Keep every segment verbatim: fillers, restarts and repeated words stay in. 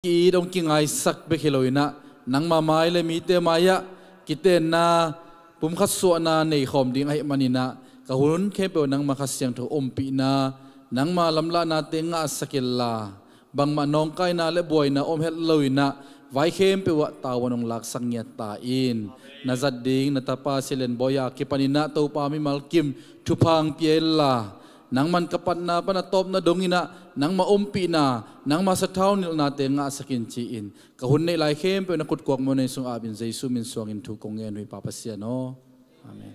ki-it hong kingaisak bek hi loinah, nangma mai le mite mai-ah kitenna pumkhat suahna neikhawm ding ahih maninah, ka hun khempeuh nangma Kha Siangtho ompihna, nangma lamlahnate ngahsak inla, bangmah nawngkaina le buaina om het loinah, vai khempeuh ah tavuan hong laksak ngiat ta in. Na zat ding na tapa Sia Lian Bawi a kipaninah Topa mimal kim thupha hong pia inla, nangman ka patna pan a tawpna donginah nangma ompihna, nangma sathau nilhnate ngahsak in ci-in, ka hun neih lai khempeuh na khutkuak muanei sung apin Jesu min suangin thu kong ngen uh hi, Pa Pasian aw. Amen.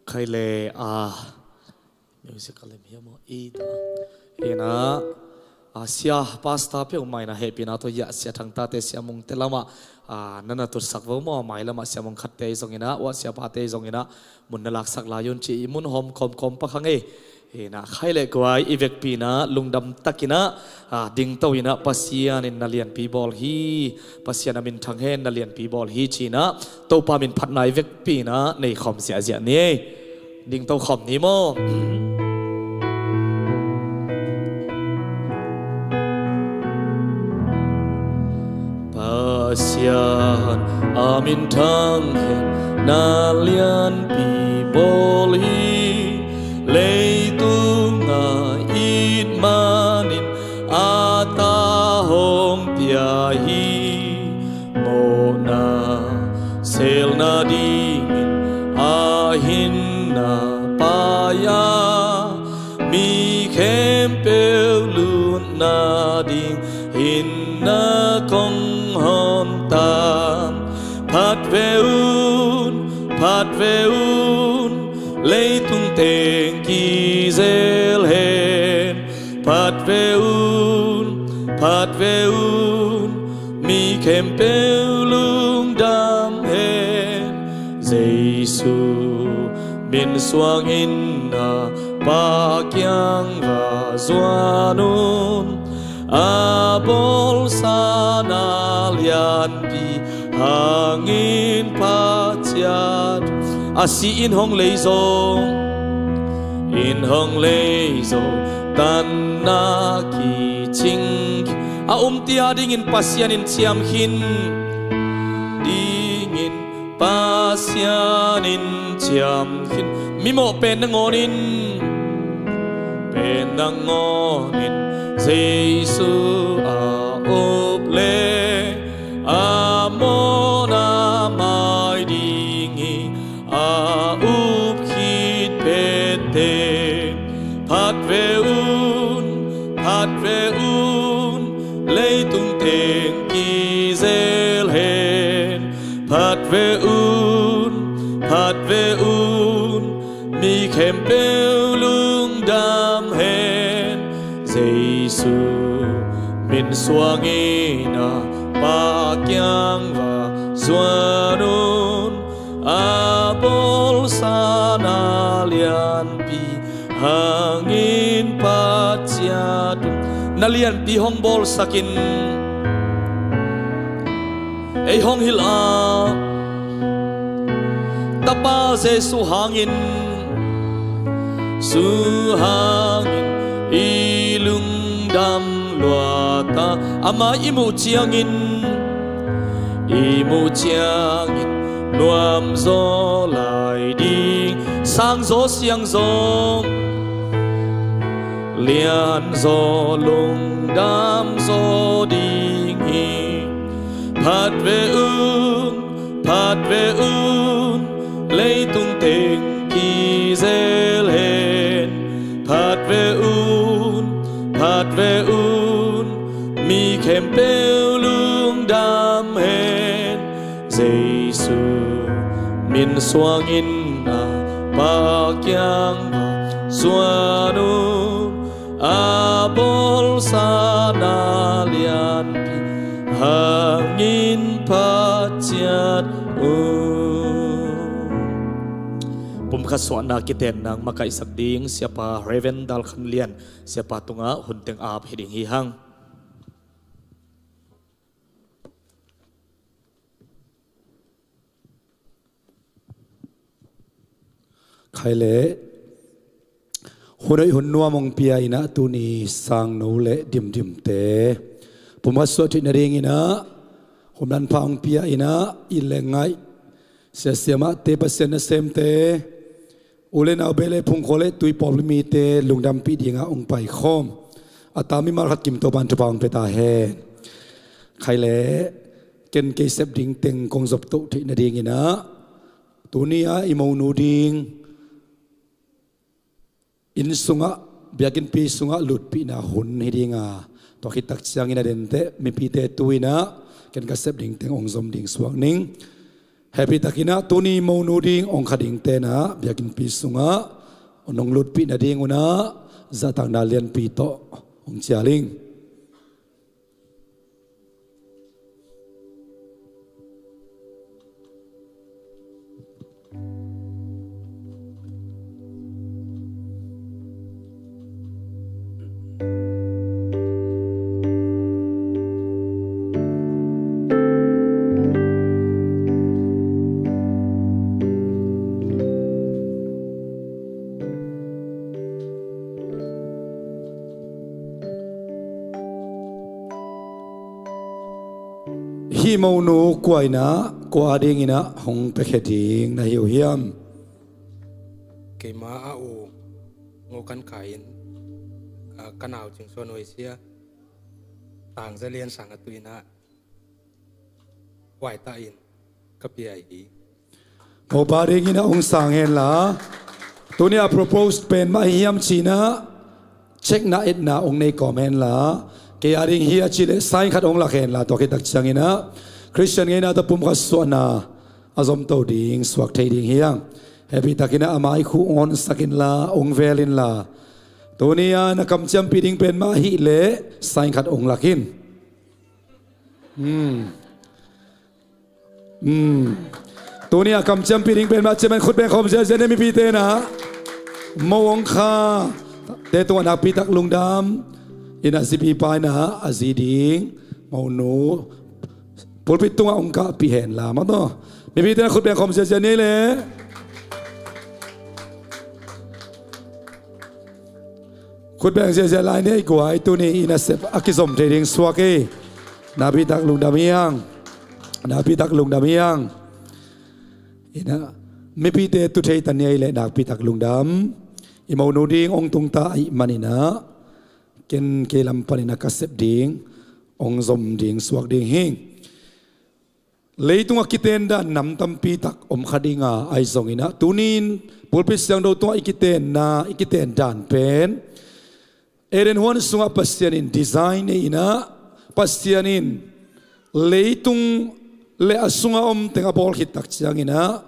Khai le a musical lim hiam aw, i ta. Ina a sia pastor peuhmah ina hehpihna tawh hiah Sia Thangtate, Sia Mungte lamah a nana tutsak vo maw, mai lamah Sia Mung khatte i zongina, uah Sia Pate i zongina mun na laksak lai un ci i mun hawm kawmkawm pakha ngei. Ina khai le guai i vekpina lungdam takina a dingto ina Pasian in na lianpi bawl hi, Pasian a minthang hen na lianpi bawl hi cina Topa min phatna i vekpina neikhawm ziahziah ni. Dingto khawm ni maw? Pasian a minthang hen na lianpi bawl hi, leitung a it manin a ta hong pia hi. Mawhna selna dingin a hinna paia, mi khempeuh lutna ding hinna kong hawm ta. Phat ve un, phat ve un, leitung teng kizel hen. Phat ve un, phat ve un, mi khempeuh lungdam hen. Jesu min suangin a Pa kiang va zuan un, a bawlsa na lianpi hangin phat ciat. A si in hong lei zo, in hong lei zo, tanna kicing. A umte a dingin Pasian in ciam khin, dingin Pasian in ciam khin. Mimawh pen nangawnin, pen nangawnin Jesu a up le a mawhna mai ding hi. A up khit pette phat ve un, phat ve un, leitung teng kizel hen. Phat ve un, phat ve un, mi khempeuh lungdam hen. Jesu min suangin a Pa kiang va zuan un, a bawlsa na lianpi hangin phat ciat un. Na lianpi hong bawlsakin ei hong hilh a, Tapa Jesu hangin, Jesu hangin i lungdam luat a, amah i muh ciangin, i muh ciangin nuamzaw lai ding, sangzaw siangzaw, lianzaw lungdamzaw ding hi. Phat ve un, phat ve un, leitung teng kizel hen. Phat ve un, phat ve un, mi khempeuh lungdam hen. Jesu min suangin a Pa kiang va zuan un, a bawlsa na lianpi hangin phat ciat un. Pumkhat suahna kiten nang makaihsak ding Siapa Reverend Dal Khan Lian, Siapa tungah hun teng ap hi ding hi hang. Khai le Hun hoih hun nuam hong pia in ah, tuni sangno le dimdimte pumkhat suah theih nading in ah, hun manpha hong pia in ah, i le ngaih siasia mahte, Pasian nasemte, u le nau, beh le phungkhaw le tuiphum le mite lungdampih dingah hong paikhawm a ta mimal khat kim Topa'n thupha hong pia ta hen. Khai le ken kei sep ding teng kong zop toh theih nading in ah, tuni a i monu ding inn sungah, biakinnpi sungah lutpihna hun hi ding a, tua khit tak ciangin a denteh mipite tu in ah ken ka sep ding teng hong zom ding suak ning. Hehpih takin ah tuni monu ding hong kha dingte in ah biakinnpi sungah hong lutpih nading un ah zahtakna lianpi tawh hong cial ing. Hih monu kua in ah, kua ading in ah hong piakhia ding na hi uh hiam? Keima a u Ngo Kan Khai in, a, ka nau Cing Suan Huai Sia, Tang Za Lian Sang a tu in ah, huaitah in ka pia hi. Mopa ding in ah hong sang hen la, tuni a propose pen mah hi hiam ci in ah checkna etna hong nei kawm hen la, kei ading hi a cih leh sign khat hong lak hen la, tua khit tak ciangin ah Khristian ngeina tawh pumkhat suahna a zomto ding, suak thei ding hi hang. Hehpih takin ah a mai khu hong honsak in la, hong vel in la, tuni a na kamciampih ding pen mah ahih leh sign khat hong lak in. Hmm. Hmm. Tuni a kamciampih ding pen mah ciamen khut beng khawm ziazia ni, mipite in ah. Mo hong kha te tungah nakpi tak lungdam. In ah zipipa in ah a zi ding monu pulpit tungah hong kahpih hen la, mah tawh. Mipite in ah khut beng khawm ziazia ni le. Khut beng ziazia lai ni ei guai, tuni i nasep a kizom thei ding suak ei. Nakpi tak lungdam hi hang. Nakpi tak lungdam hi hang. In ah mipite tu thei ta ni ei leh nakpi tak lungdam. I monu ding hong tungta ahih manin ah ken kei lam panin ah ka sep ding hong zom ding suak ding hi. Leitungah kiten dan nam tampi tak om kha ding a, ahi zongin ah tuni in pulpit siangtho tungah i kitenna, i kiten dan pen Eden huan sungah Pasian in design nei in ah, Pasian in leitung le a sungah om teng a bawl khit tak ciangin ah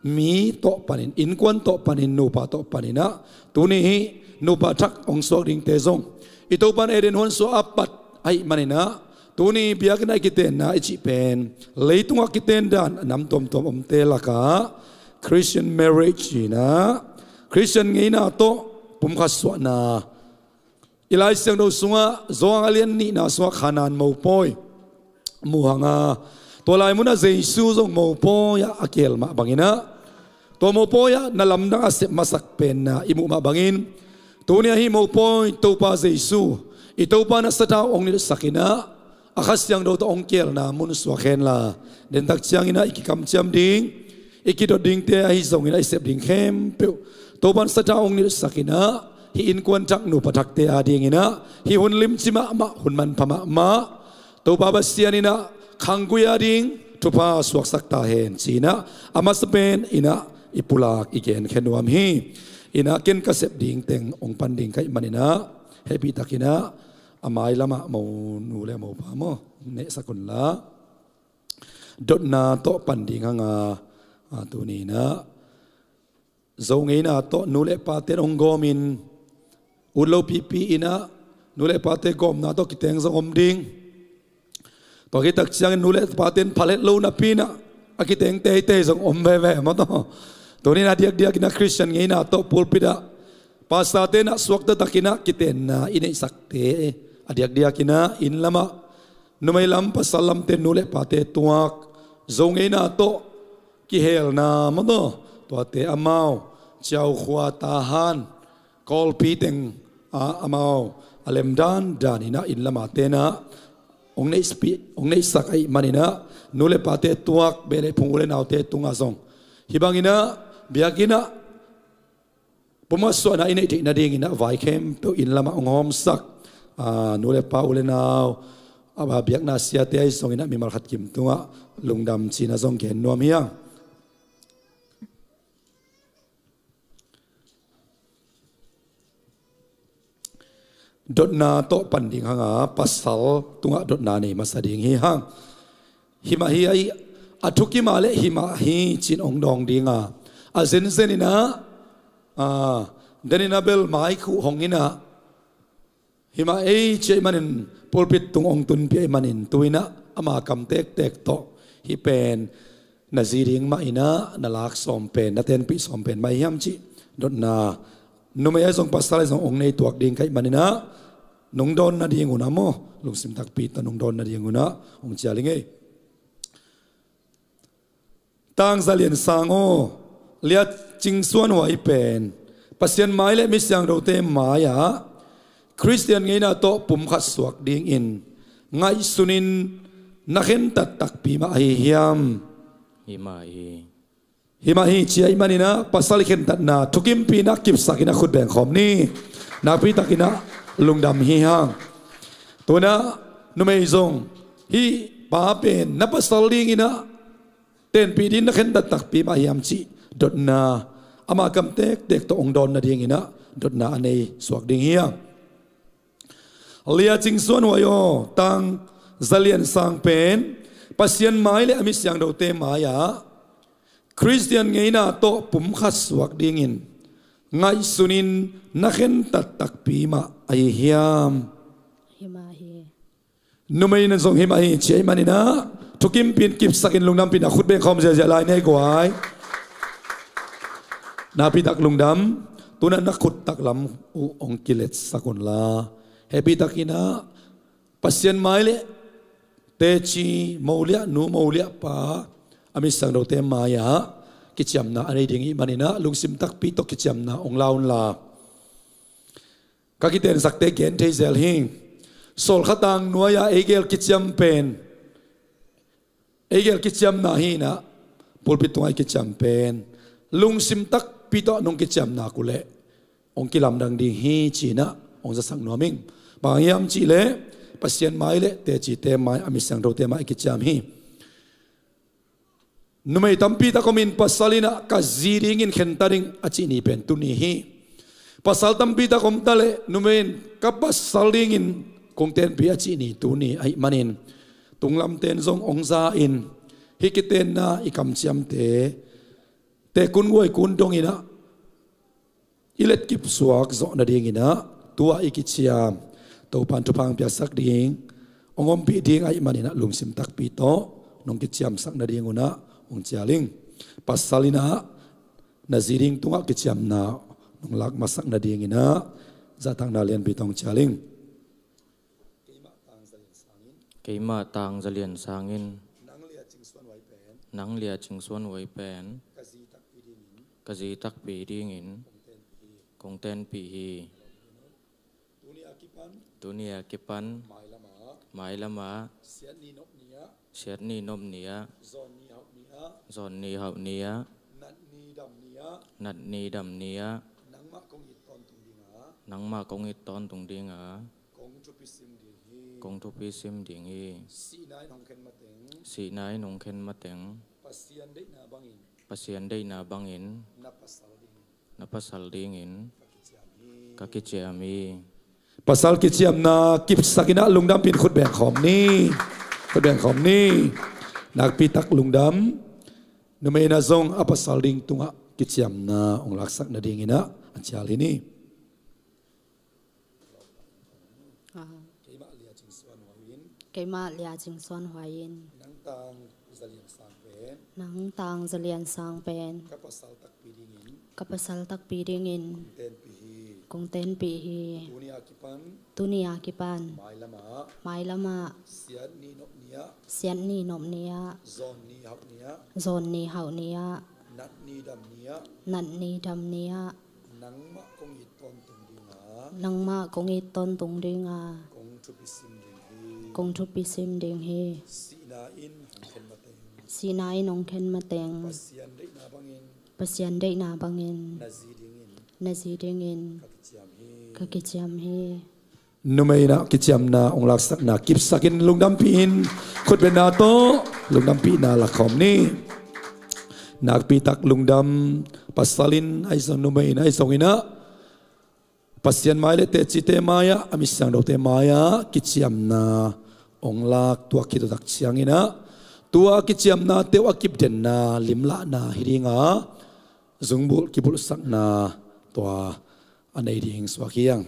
mi tawh panin, innkuan tawh panin, nupa tawh panin ah, tuni hih nupa thak hong suak dingte zong i Topa'n Eden huan sungah a pat ahih manin ah, tuni biakinn ah i kitenna i cih pen leitungah kiten dan nam tuamtuam omte lakah Christian marriage in ah, Christian ngeina tawh pumkhat suahna. I Lai Siangtho sungah Johan a lian nihna sungah Kanaan mopawi mu hang a, tua lai munah Jesu zong mopawi ah a kihel mah bangin ah, tua mopawi ah na lamdang a sep masak penna i muh mah bangin, tuni ahi mopawi Topa Jesu, i Topa na sathau hong nilhsak in ah, a Kha Siangtho tawh hong kihelna mun suak hen la, dentak ciangin ah i kikamciam ding, i kidot dingte ahi zongin ah i sep ding khempeuh Topa'n sathau hong nilhsak in ah, hih innkuan thak nupa thakte adingin ah hih hun limci mahmah, hun manpha mahmah, Topa Pasian in ah khanggui ading thupha suaksak ta hen ci-in ah, a masa pen in ah i pulak, i genkhia nuam hi. In ah ken ka sep ding teng hong pan ding ka hih manin ah, hehpih takin ah a mailamah monu le mopa maw, nehsak un la. Dotna tawh pan ding hang a, a, tuni in ah Zo ngeina tawh nu le pate'n hong gawmin, ut lopipi in ah nu le pate gawmna tawh kiteng zong om ding. Tua khit tak ciangin nu le pate'n phallet lo napi in ah a kiteng teitei zong om veve maw taw. Tuni in ah diakdiak in ah Khristian ngeina tawh pulpit ah pastorte'n ah suakta takin ah kitenna i neihsakte, a diakdiak in ah inn lamah numei lam, pasal lamte, nu le pate tuak, Zo ngeina tawh kihelna maw taw, tuate amau Ciau khua, Tahan, Kawlpi teng, ah, amau a lem dandan inah inn lama tenah hong neihpi, hong neihsak ahih maninah nu le pate tuak beh le phung u le naute tungah zong hih banginah biakinnah pumkhat suahna i neih theih nadinginah vai khempeuh inn lamah hong hawmsak, ah, nu le pa u le nau, ah, biakna siate ahi zonginah mimal khat kim tungah lungdam cihna zong gen nuam hi hang. Dotna tawh pan ding hanga pasal tungah dotna nei masa ding hi hang. Himah hi a, a thukim a leh himah hi cin hong dawng dinga a zenzeninah, a, deninah bel maikhuh hong inah himah ei ci ahih manin pulpit tung hong tunpih ahih manin tuinah ama kam tektek tawh hih pen na zi ding mah inah na lak sawm pen, na tenpih sawm pen mah hiam cih dotna numei ahi zong pasal ahi zong hong nei tuak ding ka hih maninah nung dawn nadingunah maw, lungsim takpi tawh nung dawn nadingunah hong cial ing ei. Tang Za Lian Sang aw, Lia Cing Suan Huai pen Pasian mai le mi siangthote mai-ah Khristian ngeina tawh pumkhat suak dingin ngaihsunin na khentat takpi mah ahi hiam? Himah hi. Himah hi ci ahih maninah pasal i khentatna thukimpinah kipsakinah khut bengkhawm ni. Nakpitakinah lungdam hi hang. Tunah numei zong hih pa pen na pasal dinginah tenpih ding na khentat takpi mah hiam cih dotna ama kam tektek tawh hong dawn nadinginah dotna a nei suak ding hi hang. Lia Cing Suan Huai aw, Tang Za Lian Sang pen Pasian mai le a mi siangthote mai-ah Khristian ngeina tawh pumkhat suak dingin ngaihsunin na khentat takpi mah ahi hiam? Himah hi. Numei na zong himah hi ci ahih maninah thukimpin kipsakin lungdampin a khut bengkhawm ziahziah lai ni ei guai. Nakpitak lungdam. Tunah na khut taklam uh hong kiletsak unla hehpihtakinah Pasian mai le teci moliah nu moliah pa a mi siangthote mai-ah kiciamna a nei ding ahih maninah lungsim takpi tawh kiciamna hong la unla. Ka kitensakte gen thei zel hi. Sawlkhatang nuai-a eigel kiciam pen eigel kiciamna hinah pulpit tungah i kiciam pen lungsim takpi tawh nong kiciamna uh leh hong kilamdang ding hi cinah hong zasak nuam ing. Bang hang hiam cihleh Pasian mai le tecite mai a mi siangthote mai i kiciam hi. Numei tampi tak omin pasal inah ka zi dingin khenta ding a cih ni pen tuni hi. Pasal tampi tak om taleh numei in ka pasal dingin kong tenpih a cih ni tuni ahih manin tunglamten zong hong za in hih kitenna i kamciamte tekun guaikun donginah i letkip suak zawh nadinginah tua i kiciam Topan thupha hong piaksak ding hong ompih ding ahih maninah lungsim takpi tawh nong kiciamsak nadingunah hong cial ing. Pasal inah na zi ding tungah kiciamna nong lak masak nadinginah zahtakna lianpi tawh hong cial ing. Keimah Tang Za Lian Sang in nang Lia Cing Suan Huai pen, nang Lia Cing Suan Huai pen ka zi takpi dingin, ka zi takpi dingin kong tenpih hi, kong tenpih hi. Tuni a kipan, tuni a kipan mai lamah, mai lamah siat ni nop ni-ah, siat ni nop ni-ah, zawn ni hauh ni-ah, zawn ni hauh ni-ah, nat ni dam ni-ah, nat ni dam ni-ah nangmah kong it tawntung dinga, nangmah kong it tawntung dinga kong thupi sim ding hi. Kong thupi sim ding hi. Sihna in hong khen mateng, sihna in hong khen mateng, Pasian deihna bangin, Pasian deihna bangin na pasal dingin, na pasal dingin ka kiciam hi, ka kiciam hi. Pasal kiciamna kipsakinah lungdampin khut bengkhawm ni. Khut bengkhawm ni. Nakpitak lungdam. Numei inah zong a pasal ding tungah kiciamna hong laksak nadinginah a cial hi ni. Ah. Keimah Lia Cing Suan Huai in, keimah Lia Cing Suan Huai in nang Tang Za Lian Sang pen, nang Tang Za Lian Sang pen ka pasal takpi dingin, ka pasal takpi dingin kong tenpih hi, kong tenpih hi. Tuni a kipan, tuni a kipan mai lamah, mai lamah siat ni nop ni-ah, siat ni nop ni-ah, zawn ni hauh ni-ah, zawn ni hauh ni-ah, nat ni dam ni-ah, nat ni dam ni-ah nangmah kong it tawntung Nangmah kong it tawntung ding a, kong thupi sim ding hi. Kong thupi sim ding hi. Sihna in hong khen mateng, sihna in hong khen mateng, Pasian deihna bangin, Pasian deihna bangin na zi dingin, na zi dingin ka kiciam hi, ka kiciam hi. Numei in ah kiciamna hong laksakna kipsakin lungdampih in, khutbetna tawh lungdampihna lakkhawm ni. Nakpitak lungdam. Pasal in ahi zong, numei in ahi zongin ah, Pasian mai le tecite mai-ah, a mi siangthote mai-ah kiciamna hong lak, tua khit uh tak ciangin ah, tua kiciamnate uh a kipdenna limlahna hi ding a, zungbulh kibulhsakna tua a nei ding suak hi hang.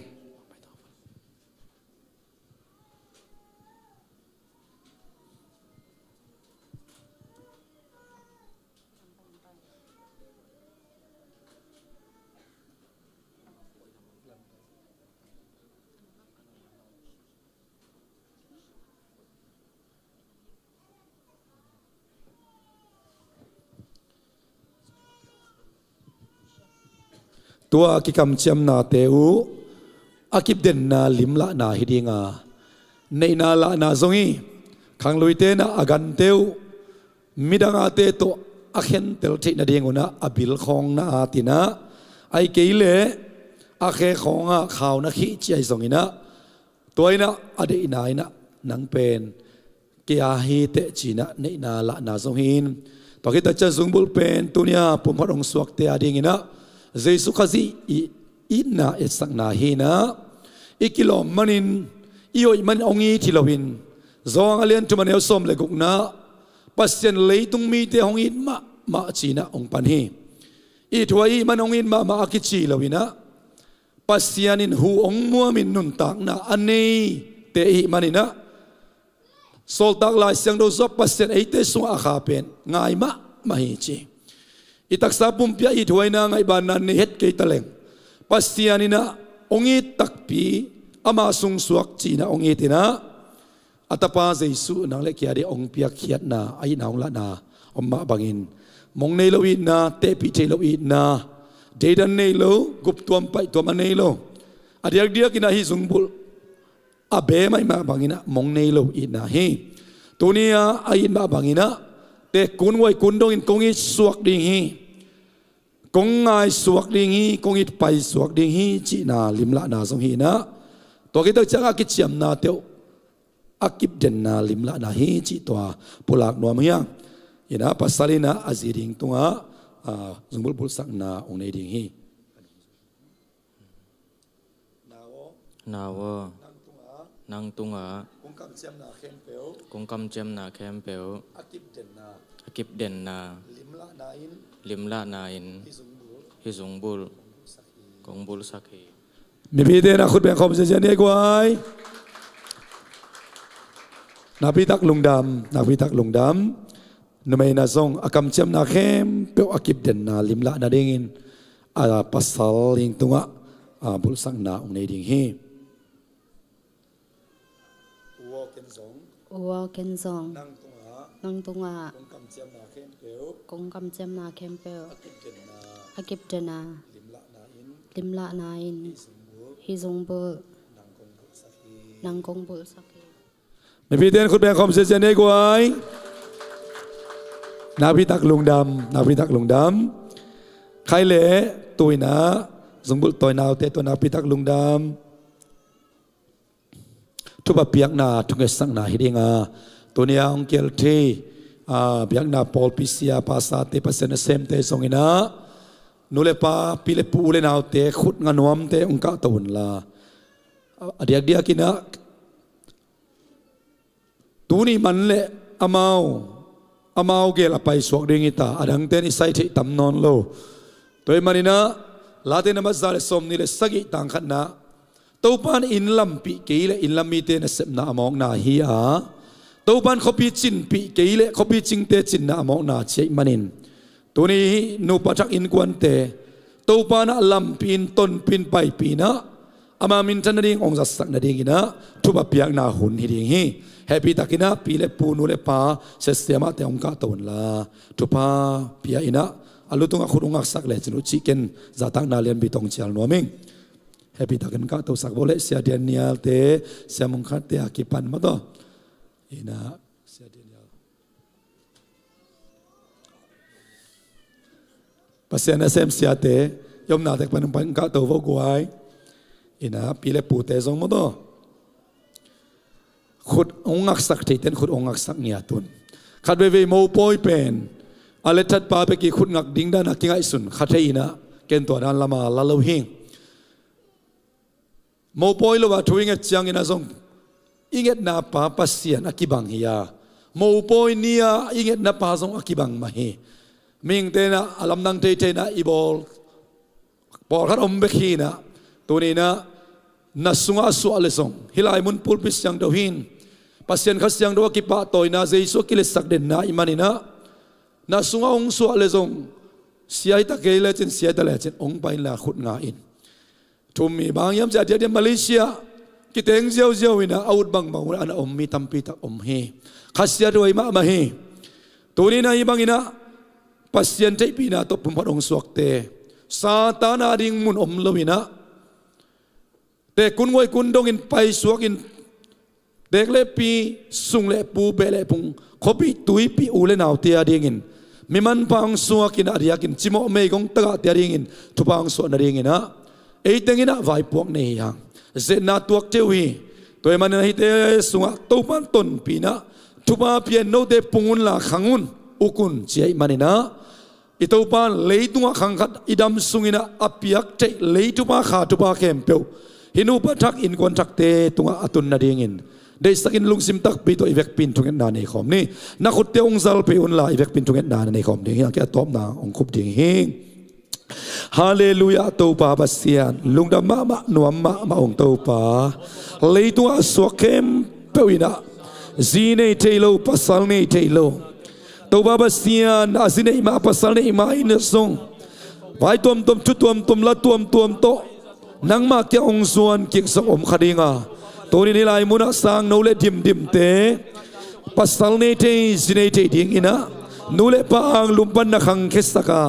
Tua kikamciamnate uh a kipdenna limlahna hi ding a, neihna lahna zong hi. Khangluite in ah a gante uh midang ate tawh a khentel theih nading un ah a bilkhawngna at in ah, ahih kei leh a khe khawngah khau na khih ci ahi zongin ah, tua in ah a deihna in ah, nang pen kei a hi teh ci-in ah neihna lahna zong hi in. Tua khit tak ciang zungbulh pen tuni-a pumkhat hong suakte a dingin ah, Jesuh Khazih i itna etsakna hi in ah, i kilawm manin, i hoih manin hong it hi loin, Johan a lian thum a neu sawm le gukna, Pasian leitung mite hong it mahmah ci-in ah hong pan hi. Ithuai ihih manin hong it mahmah a kici loin ah, Pasian in hu hong muamin nuntakna a neite ihih manin ah, Sawltak Lai Siangtho sungah Pasian eite sungah a kha pen ngai mahmah hi ci. I taksa pumpi ah ithuaina ngaihbanna nei het kei ta leng, Pasian in ah hong it takpi, ama sung suak ci-in ah hong it in ah, a Tapa Jesuh nang le kei a dingin hong piakkhiatna, a itna hong lahna om mah bangin, mong nei lo itna, tehpih theih lo itna, deidan nei lo, guptuam paihtuam a nei lo, a diakdiakin ah hih zungbulh a bia maimah bangin ah mong nei lo itna hi. Tuni-a a it mah bangin ah, tekkun huaikun dongin kong it suak ding hi, kong ngai suak ding hi, kong it pai suak ding hi cihna limlahna zong hi in ah, tua khit tak ciang a kiciamnate uh a kipdenna limlahna hi cih tua pulak nuam hi hang. In ah pasal in ah a zi ding tungah, ah, zungbulh bulhsakna hong nei ding hi. Nau aw. Nau aw. Nang tungah. Nang tungah. Kong kamciamna khempeuh. Kong kamciamna khempeuh. A kipdenna. A kipdenna. Limlahna in. Limlahna in. Hih zungbulh. Hih zungbulh. Kong bulhsak hi. Kong bulhsak hi. Mipite in ah khut beng khawm ziazia ni ei guai. Nakpitak lungdam, nakpitak lungdam. Numei in ah zong a kamciamna khempeuh a kipdenna limlahna dingin, a pasal in tungah, a bulhsakna hong nei ding hi. U aw ken zong. U aw ken zong. Nang tungah. Nang tungah. Kong kamciamna khempeuh. Kong kamciamna khempeuh. A kipdenna. A kipdenna. Limlahna in. Limlahna in. Hih zungbulh. Hih zungbulh. Nang kong bulhsak hi. Nang kong bulhsak hi. Mipite in khut beng khawm ziazia ni ei guai. Nakpitak lungdam, nakpitak lungdam. Khai leh tu-in ah zungbulh tawinaute tungah nakpitak lungdam. Thupha piakna, thungetsakna hi ding a, tuni-a hong kihel thei, a, biakna pawlpi sia pastorte, Pasian nasemte zong in ah, nu le pa, pi le pu, u le naute, khut nga nuamte hong kahto unla, a, a diakdiakin ah tuni man leh amau, amau gel a paisuak ding hi ta, a dangte in i sai theih tam nawn lo. Tua ahih manin ah, Late nambat za le sawmnih le sagih tang khatna, Topa in inn lampih kei leh inn lam mite nasepna a mawkna hi a, Topa in khuapi cinpih kei leh khuapi cingte cinna a mawkna ci ahih manin, tuni hih nupa thak innkuante Topa in ah lampih in, tonpih in, paipih in ah, ama minthan nading hong zatsak nadingin ah thupha piakna hun hi ding hi. Hehpih takin ah pi le pu, nu le pa, siasia mahte hong kahto unla, thupha pia in ah, a lu tungah khut hong ngaksak lecin uh cih ken zahtakna lianpi tawh hong cial nuam ing. Happy takin kahtosak bo le Sia Daniel te, Sia Mung Khat te a kipan maw taw. Ina Sia Daniel, Pasian a sem siate, i omna tek pan pan kahto vo guai. Ina pi le pute zong maw taw. Khut hong ngaksak thei ten khut hong ngaksak ngiat un. Khat veivei mopawi pen a letthat pa bek i khut ngak ding dan a kingaihsun kha thei ina, ken tua dan lama la lo hi. Mopawi lo a thu i nget ciangin a zong i ngetna pa Pasian a kibang hi a, mopawi ni a i ngetna pa zong a kibang mah hi. Mihingte na a lamdang thei thei na i bawl pawlkhat om bek hi na, tuni na na sungah a suah le zong hih lai mun pulpit siangtho hin Pasian Kha Siangtho a kipahtawina Jesu a kiletsak denna i man ina, na sungah hong suah le zong sia hi ta kei lecin, sia hi ta lecin hong pai inla khut nga in. Thum mi bang hiam ci a diakdiak Malaysia kiteng ziauziau ina a ut bangbang uh a na om mi tampi tak om hi. Kha siat huai mahmah hi. Tuni na hih bang ina Pasian theihpihna tawh pumkhat hong suakte Satan a ding mun om lo ina, tekkun guaikun dongin paisuakin tek le pi, sung le pu, beh le phung, khuapi tuipi, u le naute a dingin mi manpha hong suakin a diakin cimawh meigong tagahte a dingin thupha hong suah nadingin ah, ei tengin ah vaipuak nei hi hang. Zetna tuak thei uh hi. Tua ahih manin ah hihte sungah Topan tonpih in ah thupha pia in, note pung unla khang un, uk un ci ahih manin ah, i Topa in leitungah khang khat i dam sungin ah a piak theih lei thupha, kha thupha khempeuh hih nupa thak innkuan thakte tungah a tun nadingin deihsakin lungsim takpi tawh i vekpi in thungetna nei khawm ni. Na khutte hong zalpih unla i vekpi in thungetna nei khawm ding hi. A tawpna hong khup ding hi. Halleluiah, Topa Pasian lungdam mahmah, nuam mahmah ung Topa. Leitungah a suak khempeuh in ah zi nei thei lo, pasal nei thei lo, Topa Pasian a zi neih mah, pasal neih mah in zong vai tuamtuam, thu tuamtuam, la tuamtuam tawh nangmah kiang hong zuan kik zong om kha ding a, tuni in hih lai munah sang no le dimdimte pasal nei thei, zi nei thei dingin ah nu le pa ang lumpanna khangkhiasak a,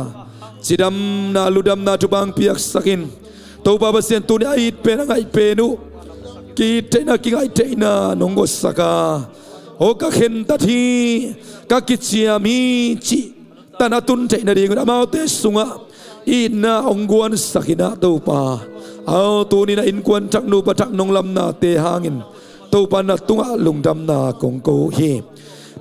cidamna ludamna thupha hong piaksak in. Topa Pasian tuni a it pen a ngaih pen uh ki-it theihna, kingaih theihna nong guatsak a, aw ka khentat hi, ka kiciam hi cih tan a tun theih nadingun amaute sungah itna hong guansak in ah Topa, aw tuni in ah innkuan thak, nupa thak nong lamnate hangin Topa na tungah lungdamna kong ko uh hi.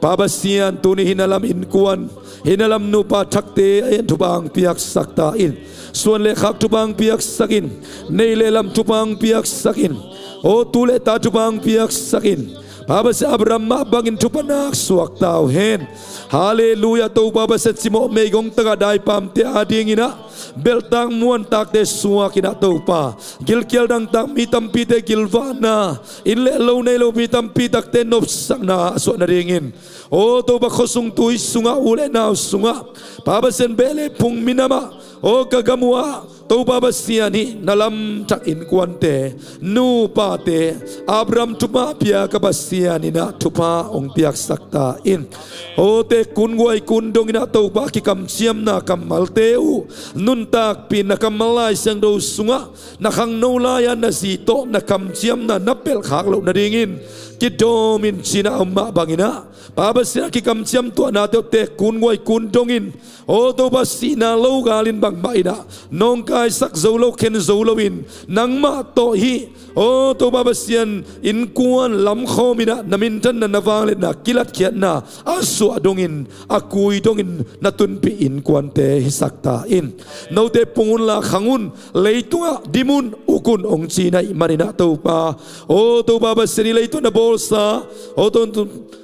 Pa Pasian tuni hih na lam innkuan, hih na lam nupa thakte a en thupha hong piaksak ta in. Suan le khak thupha hong piaksak in. Neih le lam thupha hong piaksak in. Aw tu le ta thupha hong piaksak in. Pa Pasian Abraham mah bangin thupha nak suak ta uh hen. Halleluiah, Topa Pasian cimawh meigong tagah daipamte a dingin ah belhtak muantakte suak in ah Topa, gilkial dangtak mi tampite gilvahna, inn le lo nei lo mi tampi takte nopsakna a suah nadingin, aw Topa khuasung tui sungah, u le nau sungah, Pa Pasian beh le phung minamah, aw ka gam uh ah Topa Pasian hih na lam thak innkuante, nupate, Abraham thupha pia ka Pasian in ah thupha hong piaksak ta in. Aw tekkun guaikun dongin ah Topa kikamciamna kammalte uh nuntakpih in na kammal Lai Siangtho sungah na khangno lai-a na zi tawh na kamciamna na pelhkhak loh nadingin kidawm in ci-in ah om mah bangin ah, Pa Pasian a kikamciam tuahnate uh tekkun guaikun dongin, aw Topa sihna lo galin bangmah in ah nawngkaisak zo lo, khen zo loin nangmah tawh hih, aw Topa Pasian innkuan lamkhawm in ah na minthanna, na vangliatna, kilatkhiatna a suah dongin, a kui dongin na tunpih innkuante hisak ta in. Note pung unla khang un, leitungah dim un, uk un hong ci na hih manin ah Topa, aw Topa Pasian hih leitung na bawlsa, aw Topa,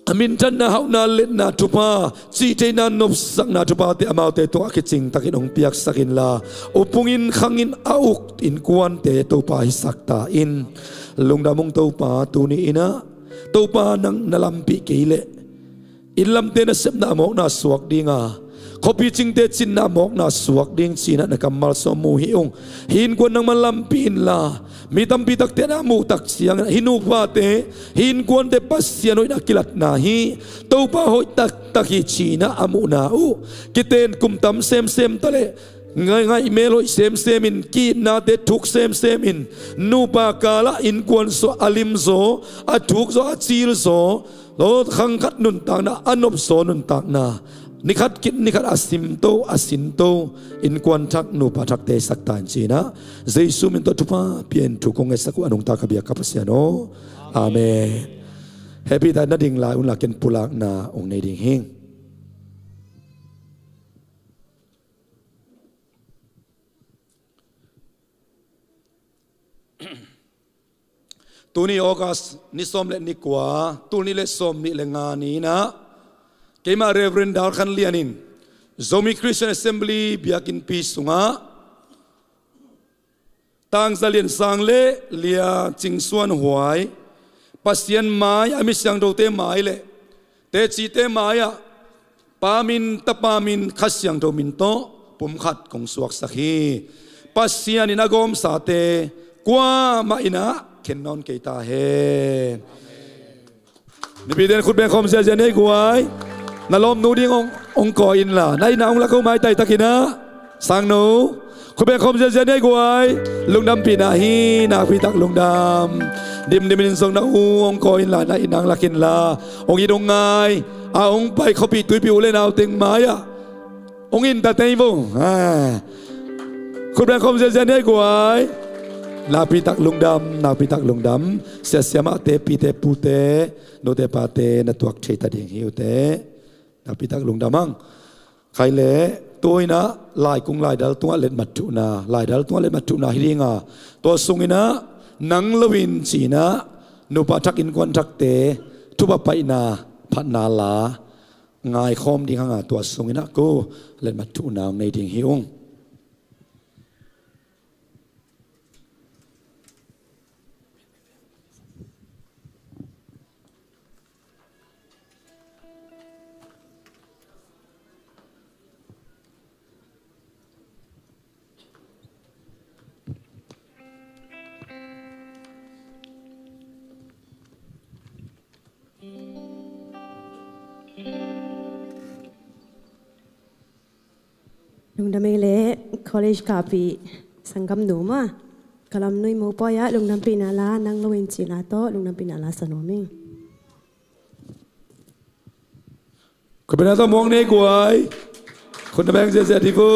a minthanna, hauhna, liatna thupha, cihtheihna, nopsakna thuphate amaute tungah kicingtakin hong piaksak inla, upungin khangin a uk innkuante Topa hisak ta in. Lungdam ung Topa, tuni in ah Topa nang na lampih kei leh inn lamte nasepna a mawkna suak ding a, khuapi cingte cinna a mawkna suak ding ci-in ah na kammal sung mu hi ung. Hih innkuan nangman lampih inla, mi tampi takte na muh tak ciangin hih nupate, hih innkuante Pasian hoihna kilatna hi, Topa hoih taktak hi ci-in ah a muhna uh kiten kum tam semsem ta leh Ngaih, ngaih mel hoih semsem in, ki-itnate thuk semsem in, nupa kalah innkuan sungah a limzaw, a thukzaw, a cilzaw, lo khang khat nuntakna, a nopzaw nuntakna, ni khat khit ni khat a simto, a sinto innkuan thak, nupa thakte sak ta in ci-in ah, Jesu min tawh thupha pia in thu kong ngetsak uh a nungta ka biak ka Pasian aw. Amen. Happy ta na ding lai un la, ken pulakna ong nei ding hing. Tuni August ni sawm le ni kua, tul nih le sawm nih le nga ni in ah, keimah Reverend Dal Khan Lian in Zomi Christian Assembly biakinnpi sungah Tang Za Lian Sang le Lia Cing Suan Huai, Pasian mai-ah, mi siangthote mai le tecite mai-ah Pa min, Tapa min, Kha Siangtho min tawh pumkhat kong suaksak hi. Pasian in a gawmsate kuamah in ah khen nawn kei ta hen. Mipite in khut beng khawm ziazia ni ei guai. Na lawmnu ding hong, hong kawi inla, na itna hong lak uh maitai takin ah. Sangnu, khut beng khawm ziazia ni ei guai. Lungdampihna hi, nakpi tak lungdam. Dimdim in zong na u hong kawi inla, na itna hong lak inla, hong it hong ngai a hong pai khuapih tuipih u le nau teng mai-ah hong in ta tei vo. Ah. Khut beng khawm ziazia ni ei guai. Nakpi tak lungdam, nakpi tak lungdam. Sia siamahte, pite pute, nute pate, na tuak thei ta ding hi uh teh. Nakpi tak lungdam hang. Khai le, tu-in ah laikung laidal tungah letmat thuhna, laidal tungah letmat thuhna hi ding a, tua sungin ah nang loin ci-in ah nupa thak, innkuan thakte thupha paina phatna la ngaikhawm ding hang a, tua sungin ah ko letmat thuhna hong nei ding hi ung. Lungdam ei le, college kahpih sanggamnu mah, ka lamnui mopawi ah lungdampihna la, nang loin cihna tawh lungdampihna la sa nuam ing. Khut beng na tawh muang ni ei guai. Khut na beng ziazia dih vo.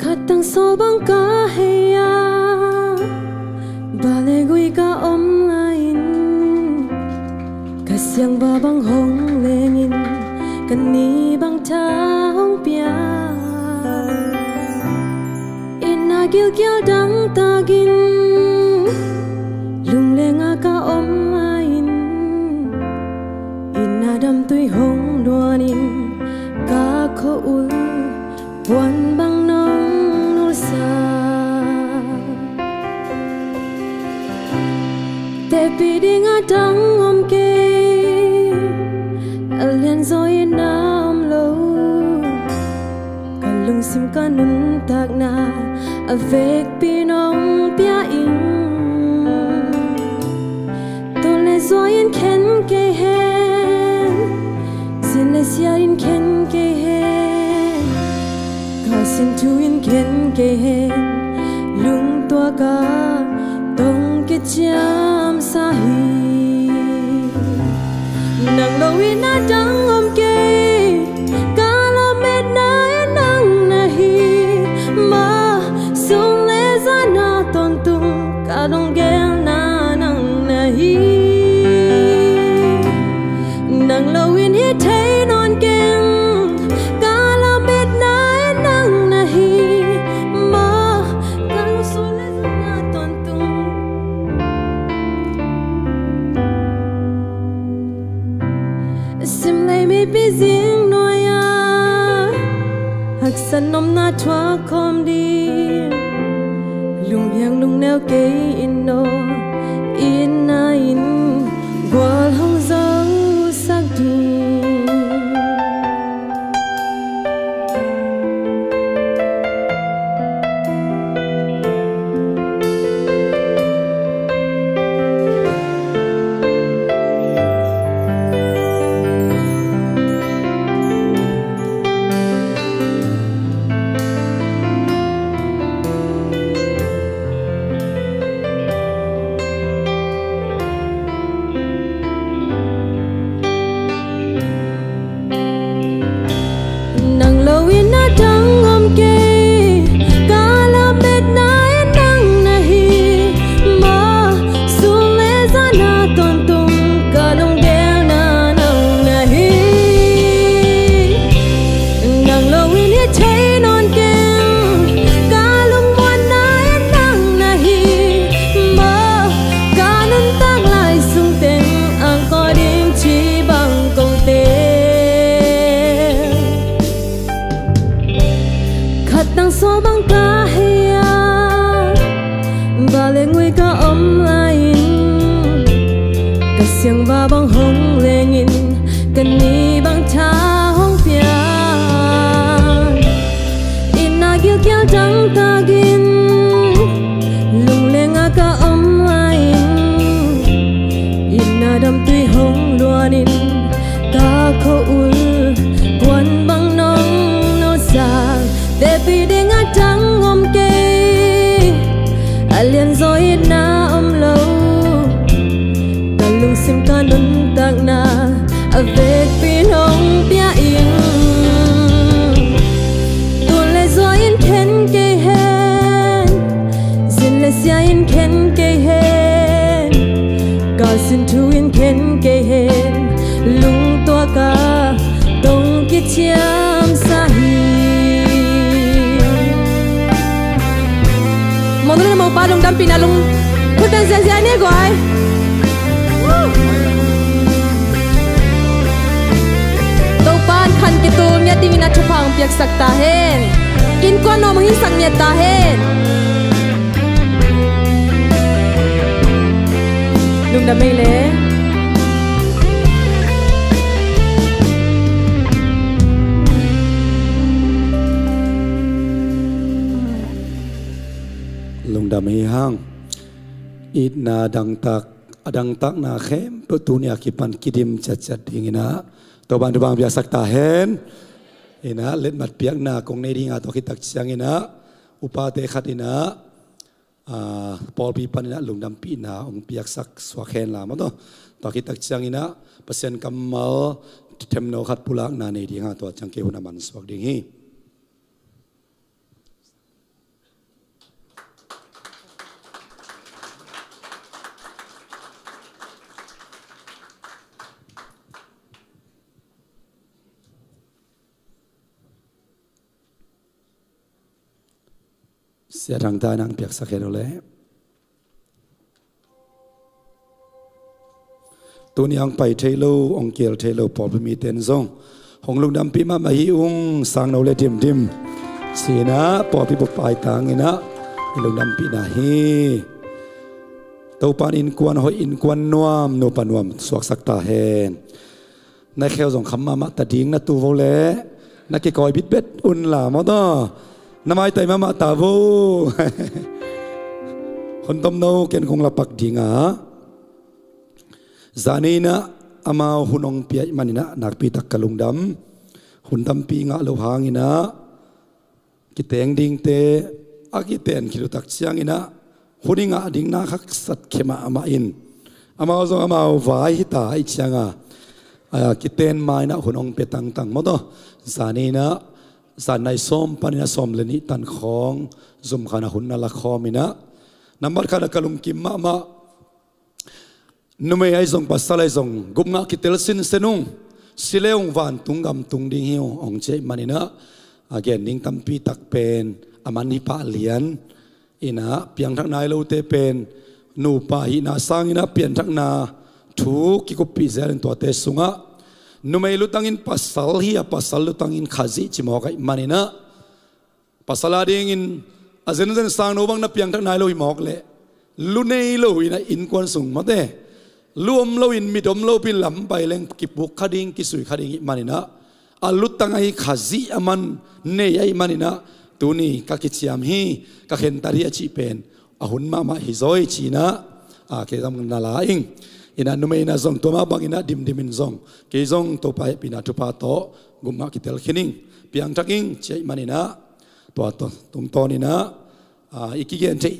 Khat tang sawl bang ka hei a, ba le gui ka om lai-in, ka siangva bang hong lengin, ka ni bang tha hong pia. Itna gilkial dangtakin lungleng a ka om lai-in, itna damtui hong luanin, ka khua-ul puan bang nong nulsa. Tepih ding a dang om kei, a lianzaw in a om lo, ka lungsim ka nuntakna a vekpi nong pia ing. Tul le zua in khen kei hen, zin le sia in khen kei hen, ka sin thu in khen kei hen, lungtuak a tong kiciamsa hi. Nang loin a dang om kei, ka lametna in nang na hi. Ma sung le zan a tawntung ka donggelna nang na hi. Nang loin hi thei nawn keng, ka lametna in nang na hi. Ma ka lungsual le zan a tawntung. Simlei mipi zing nuai-ah haksat nopna thuak khawm ding, lunghiang lungneu kei in aw, itna in Bang ka hei a, ba le ngui ka om lai-in, ka siangva bang hong lengin, ka ni bang tha hong pia. Itna gilkial dangtakin, lunglenga ka om lai-in, itna damtui hong luanin, ka kho ul kuan bang nong nolsak, tepi dinga tang om kei. A lianzaw itna om lo, ka lungsim ka nuntakna a vekpi nong pia in. Tul le zua in khen kei hen, zin le sia in khen kei hen, ka sin thu in khen kei hen, lungtuak a tong kiciamsa hi. Mawng nu le mawng pa lungdampihna lung khut beng ziahziah ni guai. Topa'n khan kitul ngiat dingin a thupha hong piaksak ta hen. Innkuan nuam hong hisak ngiat ta hen. Lungdam ei le. Lungdam hi hang. Itna dangtak, a dangtakna khempeuh tuni a kipan kidim ciatciat dingin ah, Topa'n thupha hong piaksak ta hen. In ah, letmat piakna kong nei ding a, tua khit tak ciangin ah, upate khat in ah, aa, pawlpi panin ah lungdampihna hong piaksak suak hen la maw taw. Tua khit tak ciangin ah, Pasian kammal themno khat pulakna nei ding a, tua ciang kei hun a man suak ding hi. Sia Thang Thang in hong piaksak hen uh leh. Tuni hong pai thei lo, hong kihel thei lo pawlpi mite in zong hong lungdampih mahmah hi ung, sangno le dimdim ci-in ah, pawlpi bup paitang in ah i lungdampihna hi. Topa'n innkuan hoih, innkuan nuam, nupa nuam suaksak ta hen. Na kheu zong kham mahmah ta ding, na tu vo leh na kikawi bitbet un la maw taw. Na maitai mahmah ta vo. Hun tomno ken kong lapak ding a, zani in ah amau hun hong pia ahih manin ah nakpi tak ka lungdam. Hun tampi ngah lo hangin ah kiteng dingte a kiten khit uh tak ciangin ah hun i ngah ding na haksat khia mahmah in, amau zong amau vai hi ta ahih ciangin ah, a, kiten ma in ah hun hong pia tangtang maw taw. Zani in ah zan nai sawm panin ah sawm le nih tan khawng zum khat ah hun na la khawm in ah, nambat khat ah ka lungkim mahmah. Numei ahi zong, pasal ahi zong, gup ngah kitel sinsen ung, si le ung vantung gam tung ding hi ung, hong ci ahih manin ah, a gen ding tampi tak pen a man hi pah lian in ah, piangthak nai lote pen nupa hihna sangin ah pianthakna thu kikuppih zel in, tuate sungah numei lutangin pasal hi a, pasal lutangin Khazih ci mawk ahih manin ah, pasal adingin a zenzen sangno bang na piangthak nai lo hi mawk leh, lu nei lo in ah innkuan sung mawte, lu om lo in, mit om lo pi in lam pai leng kipuk kha ding, kisui kha ding ahih manin ah, a lutang ahi Khazih a man nei ahih manin ah, tuni ka kiciam hi, ka khentat hi a cih pen a hun mahmah hi zaw hi ci-in ah, a, kei zong na la ing. In ah numei in ah zong tua mah bangin ah dimdim in zong, kei zong Topa hehpihna thupha tawh gup ngah kitel khin ing, piangthak ing ci ahih manin ah, tua tawh tungtawn in ah, a, i kigen theih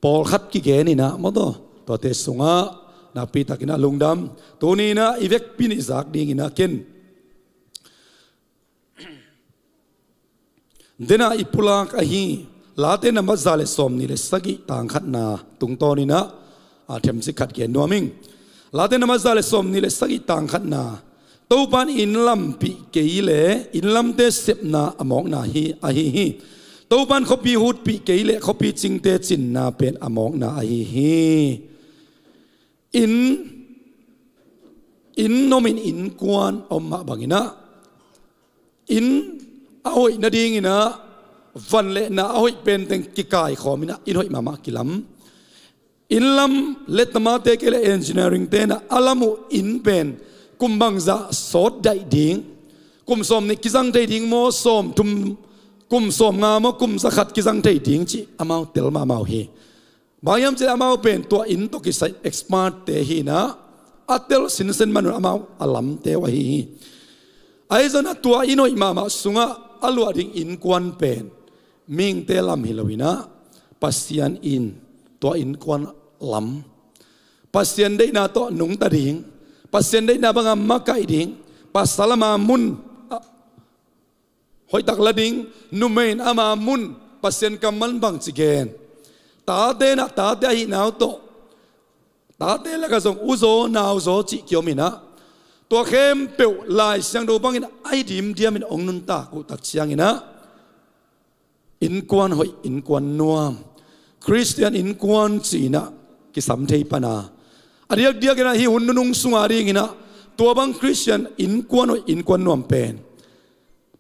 pawlkhat kigen in ah maw taw, tuate sungah nakpi takin ah lungdam. Tuni in ah i vekpi in i zak dingin ah ken, dena i pulak ahi Late nambat za le sawmnih le sagih tang khatna tungtawn in ah, a, themcik khat gen nuam ing. Late nambat za le sawmnih le sagih tang khatna, Topa'n inn lampih kei leh inn lamte sepna a mawkna hi, ahi hi. Topa'n khuapi hutpih kei leh khuapi cingte cinna pen a mawkna ahi hi. Inn, inn nomin innkuan a om mah bangin ah, inn a hoih nadingin ah, van le na a hoih pen teng kikaikhawm inah inn hoih mahmah kilam. Inn lam le tamate kei le engineering tenah a lam uh inn pen kum bangzah sawt daih ding, kum sawm nih kizang thei ding maw, sawm thum, kum sawm nga maw, kum za khat kizang thei ding cih amau tel mahmah uh hi. Bang hiam cih leh amau pen tua inn tawh kisai expert te hinah a tel sinsen man un amau a lamte uh ahi hi. Ahi zongin ah tua inn hoih mahmah sungah a luah ding innkuan pen mihingte lam hi lo inah Pasian in tua innkuan lam, Pasian deihna tawh nungta ding, Pasian deihna bangah makaih ding, pasal ama mun hoihtak la ding, numei in ama mun Pasian kammal bangci gen, tate inah tate ahihna uh tawh, tate lakah zong uzaw nauzaw cih kiom inah tua khempeuh Lai Siangtho bangin a hi dimdiamin hong nuntak uh tak cianginah innkuan hoih, innkuan nuam, Khristian innkuan ci-inah kisam thei pan a, a diakdiakinah hih hun nunung sunga dinginah tua bang Khristian innkuan hoih, innkuan nuam pen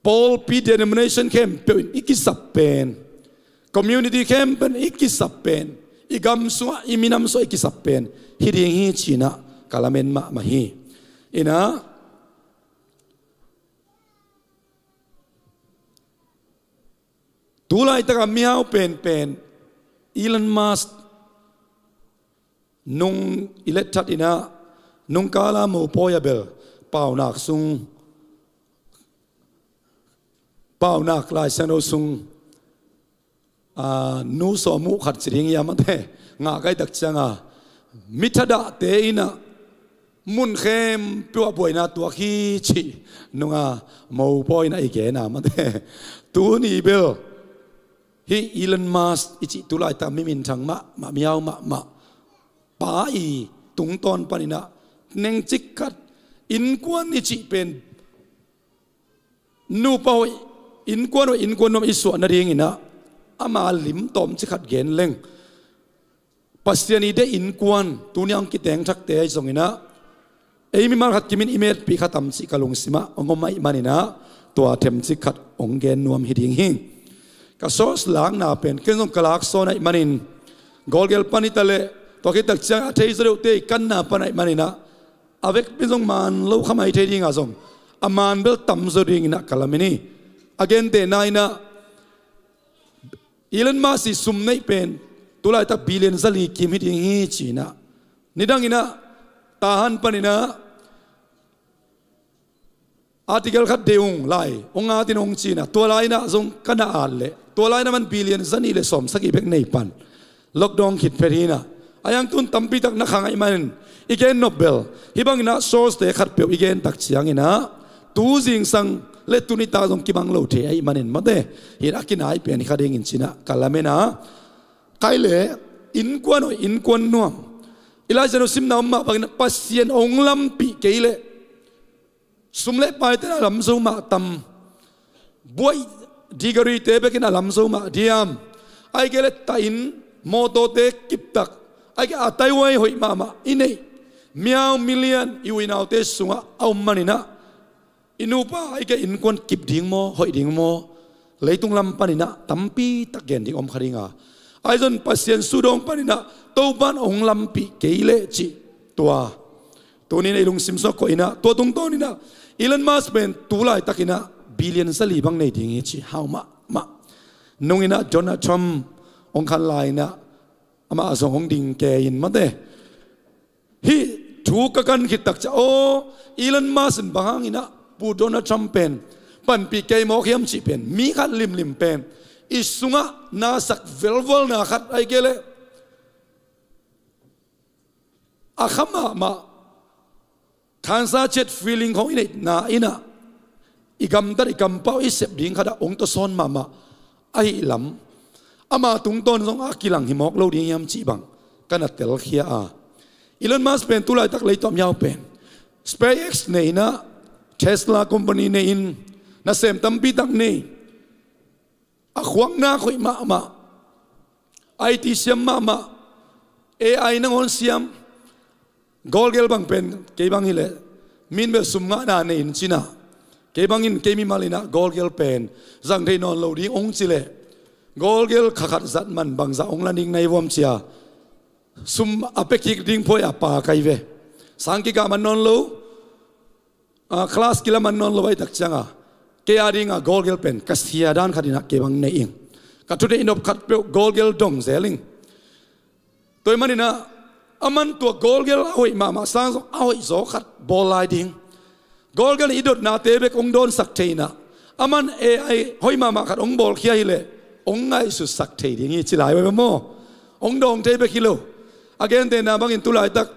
pawlpi denomination khempeuh in i kisap pen, community khempeuh in i kisap pen, i gam sungah, i minam sungah i kisap pen hi ding hi ci-inah ka lamen mahmah hi. Inah tu laitakah mihau penpen Elon Musk nung i letthat inah nungkala mopawi a bel paunak sung, paunak Lai Siangtho sung, a, nu sawm uh khat ci ding hiam mate, ngah kaitak cianga mi thadahte inah mun khempeuh ah buaina tuak hi cih nunga mopawi inah i gen a mate. Tuni bel hih Elon Musk i cih tu laitak mi minthang mahmah, mihau mahmah pa i tungtawn paninah nengcik khat innkuan i cih pen nupa hoih, innkuan hoih, innkuan nuam i suah nadinginah ama lim tawmcik khat gen leng, Pasian i deih innkuan tuni a hong kiteng thakte ahi zonginah ei mimal khat kimin i metpih kha tam cih ka lungsimah hong om ahih maninah tua themcik khat hong gen nuam hi ding hi. Ka source lakna pen ken zong ka laksawn ahih manin Gawlgel pan hi taleh tua khit tak ciang a thei zaw deuhte i kanna pan ahih maninah a vekpi zong maan lo kha mai thei dinga zong a maan bel tam zaw dinginah ka lamen hi. A gentehna inah Elon Musk i sum neih pen tu laitak billion zali kim hi ding hi ci-inah, nidanginah Tahan paninah article khat deih ung lai hong atin hong ci-inah, tua lai inah zong ka na at leh tua lai inah man billion zanih le sawmsagih bek nei pan lockdown khit phet hinah a hiang tun tampitak na khang ahih manin i gen nop bel hih banginah source te khatpeuh i gen tak cianginah tu zingsang le tuni ta zong kibang lo thei ahih manin mate, hih a kinai pen hi kha dingin ci-inah ka lamen a. Kai le innkuan hoih, innkuan nuam, i Lai Siangtho simna om mah bangin Pasian hong lampih kei leh sum le paite in a lam zo mah tam, buaih degree te bekin a lam zo mah diam? Ahih kei leh tahin mawtawte kiptak, ahih kei a taihuai hoih mahmah i neih, miau milian i uinaute sungah a om maninah i nupa ahih kei innkuan kip ding maw, hoih ding maw, leitung lam paninah tampitak gen ding om kha dinga, ahi zong Pasian sudawng paninah Topan hong lampih kei leh cih tua tuni in ei lungsim sungah koihinah, tua tungtawninah Elon Musk pen tu laitakinah billion zali bang nei ding hi ci hau mahmah. Nunginah Donald Trump hong khan lai-inah amah zong hong ding kei in mate. Hih thu ka kan khit tak ciang aw, Elon Musk in bang hanginah Pu Donald Trump pen panpih kei mawk hiam cih pen mi khat limlim pen i sungah nasak velvualna khat ahih kei leh a kha mahmah, cancer chet feeling khong i neihna inah i gamtat i kampau i sep ding khatah hong tawsawn mahmah ahih lam, ama tungtawn zong a kilang hi mawk lo ding hiam cih bang ka na telkhia a. Elon Musk pen tu laitak leitawm yau pen SpaceX nei inah, Tesla company nei in, nasem tampitak nei, a khuakna khoih mahmah, I T siam mahmah, A I nangawn siam, Gawlgel bang pen kei bang hileh min bel sum ngahna nei in cinah, kei bangin kei mimal inah Gawlgel pen zang thei nawn lo ding hong cileh Gawlgel kha khat zat man bangzah hong la ning nai vuam cia. Sum a pia kik ding phuai a pa kai ve. Sang kikah man nawn lo. Ah, class kila man nawn lo ahih tak cianga kei a dinga gawlgel pen ka sia dan khat inah kei bang nei ing. Ka thuneih nop khat peuh gawlgel dong zel ing. Tua ahih maninah aman tua gawlgel a hoih mahmah sang zong a hoih zaw khat bawl lai ding. Gawlgel i dotnate bek hong dawnsak thei inah aman A I hoih mahmah khat hong bawlkhia hileh hong ngaihsutsak thei ding hi ci lai ve maw? Hong dawng thei bek hi lo. A gentehna bangin tulaitak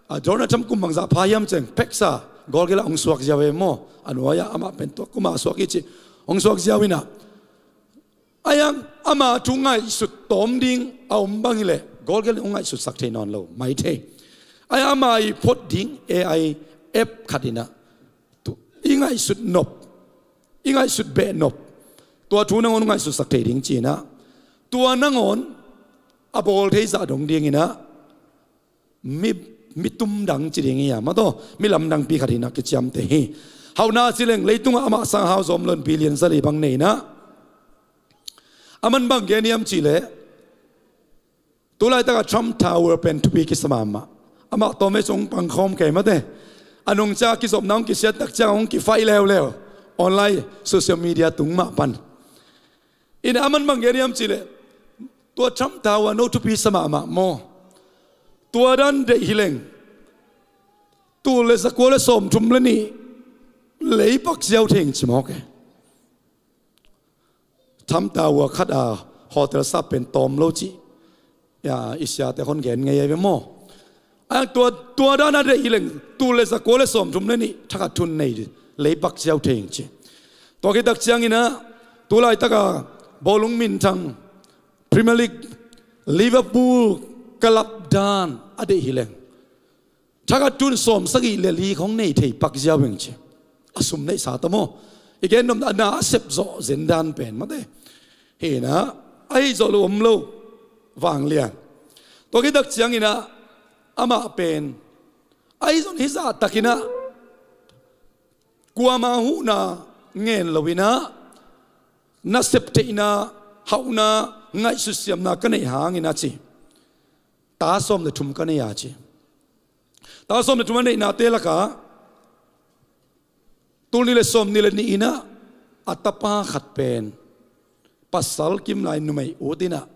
a Donald Trump kum bangzah pha hiam ceng peksa gawlgel ah hong suak ziau ve maw? A nuai-ah amah pen tua kuma suak hi ci hong suak ziau inah a hiang ama thu ngaihsut tawm ding a om bang hileh gawlgel in hong ngaihsutsak thei nawn lo mai thei. A hiang ama i phot ding A I app khat inah tu i ngaihsut nop, i ngaihsut beh nop, tua thu nangawn hong ngaihsutsak thei ding ci inah tua nangawn a bawl thei zah dong ding inah mi, mi tum dang ci ding hi a, mataw, mi lamdangpi khat hinah kiciamteh hi. Hauhna ci leng leitungah amah sang hau zom lon billion zali bang nei inah aman bang gen hiam cihleh tulaitaka Trump Tower pen thupi kisa mahmah. Amah tawm ei sung pangkhawm kei mate. A nungcia kizopna hong kisiat tak ciang hong kifaih leuleu online social media tung mah pan. In aman bang gen hiam cihleh tua Trump Tower no thupi sa mahmah maw? Tua dan deih hileng tul le zakua le sawmthum le nih leipak ziau theng ci mawk e. Trump Tower khat a hotel sap pen tawm lo cih ya, i siate hon gen ngei ai ve maw? A tua, tua dan a deih hileng tul le zakua le sawmthum le nih thakhat thun nei leipak ziau theng ci. Tua khit tak cianginah tulaitaka bawlung minthang Premier League Liverpool club dan a deih hileng thakhat thun sawmsagih le li khong nei thei pak ziau ing ci. A sum neihsa ta maw? I gen nopna a na a sep zawh zen dan pen mate. Hinah ahi zawh lo om lo vanglian. Tua khit tak cianginah amah pen ahi zon hizah takinah kuama huhna ngen loinah nasep theihna hauhna ngaihsut siamna ka neih hangin a ci. Ta sawm le thum ka nei a ci. Ta sawm le thum a neihnate lakah tul nih le sawm nih le nih inah a tapa khat pen pasal kimlai numei utinah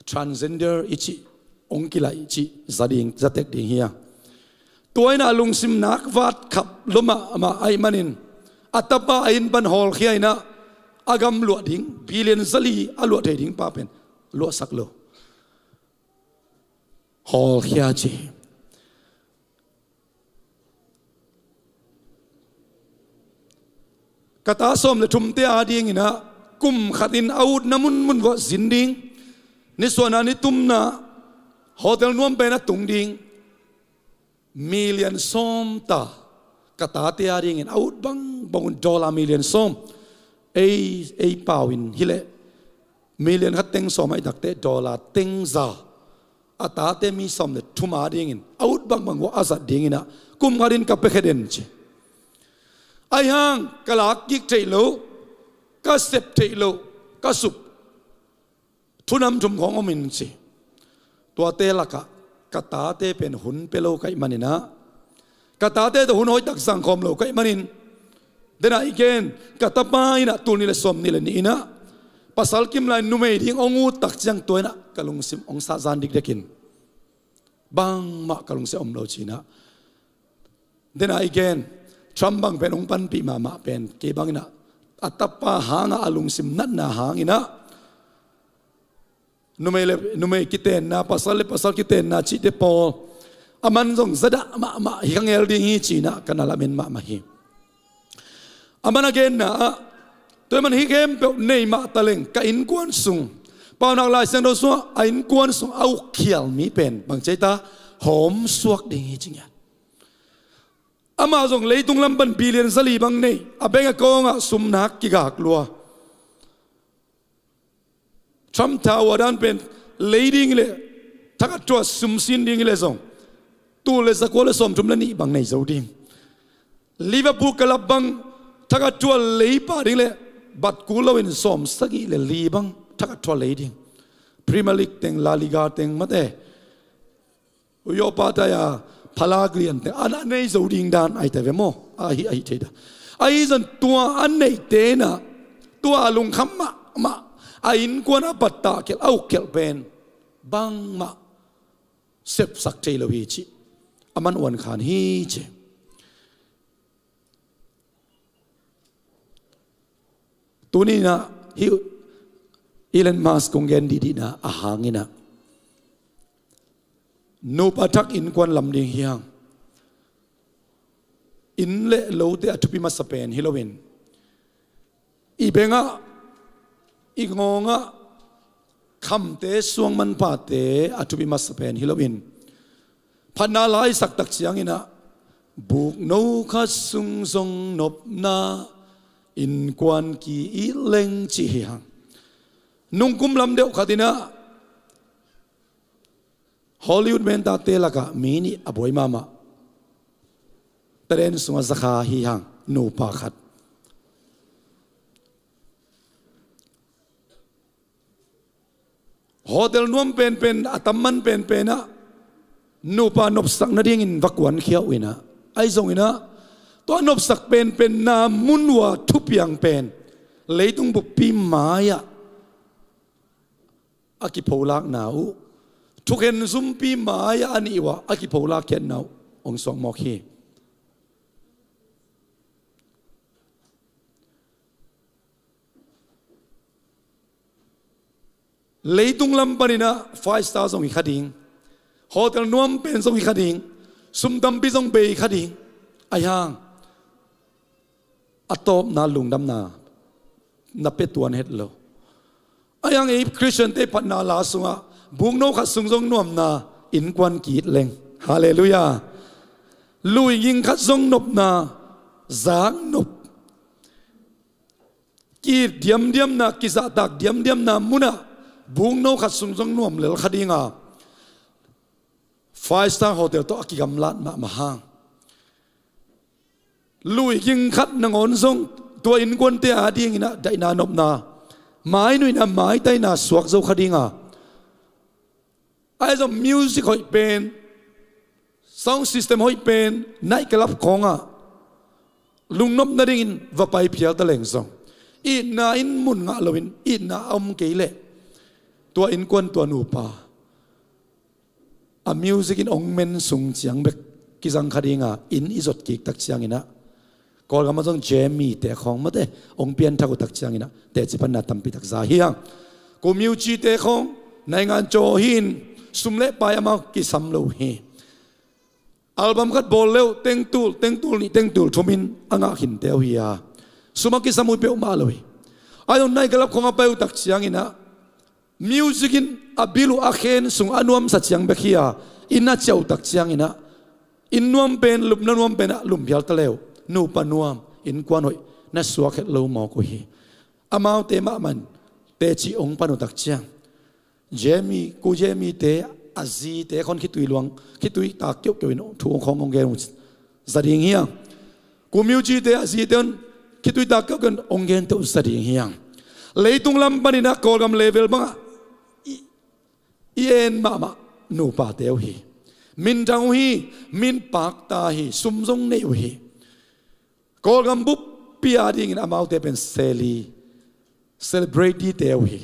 transgender i cih hong kilaih cih za ding, za tek ding hi a. Tua inah lungsim nak vat khap lua mahmah ahih manin a tapa a inn pan hawlkhia inah a gam luah ding billion zali a luah thei ding pa pen luahsak lo. Hawlkhia ci. Ka ta sawm le thumte a dinginah kum khatin a utna munmun vuah zin ding, nisuahna nitumna hotel nuam pen a tung ding. Million sawm ta ka tate a dingin a ut bangbang un dollar million sawm. Ei, ei pau in hileh million khat teng sawm ahih takteh dollar teng za a tate mi sawm le thum a dingin a ut bangbang uh a zat dinginah kum khatin ka piakhia den ci. Ahi hang ka lak kik theih lo, ka sep theih lo, ka sup thunam thum khawng om in ci. Tuate lakah ka tate pen hun pia lo ka hih maninah ka tate tawh hun hoihtak zangkhawm lo ka hih manin denah i gen ka tapa inah tul nih le sawm nih le nih inah pasal kimlai numei ding hong ut tak ciang tua inah ka lungsim hong sahzan dikdekin bangmah ka lungsim om lo cinah. Denah i gen Trump bang pen hong panpih mahmah pen kei banginah a tapa hangah a lungsim natna hanginah numei le numei kitenna, pasal le pasal kitenna cihte pawl a man zong zadah mahmah hi kha ngel ding hi cinah ka na lamen mahmah hi. A man a genna ah tua man hi khempeuh nei mah taleng ka innkuan sung Paunak Lai Siangtho sungah a innkuan sung a ukkhial mi pen bang ceita hawm suak ding hi cingiat. Amah zong leitung lam pan billion zali bang nei a bank account ah sum nak kigak lua. Trump Tower dan pen lei ding hileh thakhat thua sum sin ding hileh zong tul le zakua le sawmthum le nih bang nei zo ding. Liverpool club bang thakhat thua lei pah ding hileh bat kul loin sawmsagih le li bang thak a thual lei ding. Premier League teng, La Liga teng mate, Europa taya phalak lian teng ana nei zo ding dan ai te ve maw? Ahi, ahi thei da. Ahi zan tua a neih tena, tua a lungkham mahmah, a innkuan a pattah khelh, a uk khelh pen bangmah sepsak thei lo hi ci. A man uan khan hi ci. Tuninah hih Elon Musk kong gen dihdihna a hanginah nupa thak innkuan lam ding hiang. Inn le lote a thupi masa pen hi loin, i bengah, i ngawngah khamte suang manphate a thupi masa pen hi loin, phatna la i saktak cianginah bukno khat sung zong nopna, innkuan ki-it leng ci hi hang. Nungkum lam deuh khatinah Hollywood mentate lakah mi nih a buai mahmah. Talen sungah zakha hi hang, nupa khat. Hotel nuam penpen, a tamman penpenah nupa nopsak nadingin va kuankhia uh inah, ahi zonginah tua nopsak penpenna mun uh a thupiang pen leitung buppi mai-ah a kipholakna uh, thukhen zumpi mai-ah a nih uh a kipholak khiatna uh hong suak mawk hi. Leitung lam paninah five star zong hi kha ding, hotel nuam pen zong hi kha ding, sum tampi zong bei kha ding. Ahi hang a tawpna lungdamna na pia tuan het lo. Ahi hang ei Khristiante phatna la sungah bukno khat sung zong nuamna, innkuan ki-it leng. Halleluiah. Lui ging khat zong nopna, zak nop, ki-it diamdiamna, kizahtak diamdiamna munah bukno khat sung zong nuam lel kha dinga five star hotel tawh a kigamlat mahmah hang. Lui ging khat nangawn zong tua innkuante adinginah daihna nopna, mainuihna, maitaina suak zo kha dinga, ahi zong music hoih pen, sound system hoih pen, night club khawngah lungnop nadingin va pai phial ta leng zong, itna in mun ngah loin, itna a om kei leh tua innkuan, tua nupa a music in ong men sung ciang bek kizang kha dinga inn i zot kiktak cianginah, Kawlgam ah zong Jamie te khawng mate ong pianthak uhtak cianginah teci panna tampitak za hi hang. Kumiuci te khawng naingan caw hi-in sum le pai amau kisam lo hi. Album khat bawl leuh tengtul, tengtul nih, tengtul thumin a ngah khinte uh hi a, sum a kisam uh peuhmah lo hi. Ahi zong night club khawng a pai uhtak cianginah music in a bil uh a khen sung a nuamsa ciang bek hi a, inn a ciautak cianginah inn nuam pen, lupna nuam penah lum phial ta leuh, nupa nuam, innkuan hoih na suak het lo mawk uh hi. Amaute mahmah in teci ong pan uhtak ciang, Jamie, Ku Jamie te a zite khawng khitui luang, khitui tak keuhkeuh in thu khawng ong gen uh za ding hiang. Ku Miu Ci te a zite un khitui tak keuhkeuh in ong gen teuh za ding hiang. Leitung lam paninah Kawlgam level bangah i, i en mahmah nupate uh hi. Minthang uh hi, min pakta hi, sum zong nei uh hi. Kawlgam buppi a dingin amaute pen seli, celebrity te uh hi.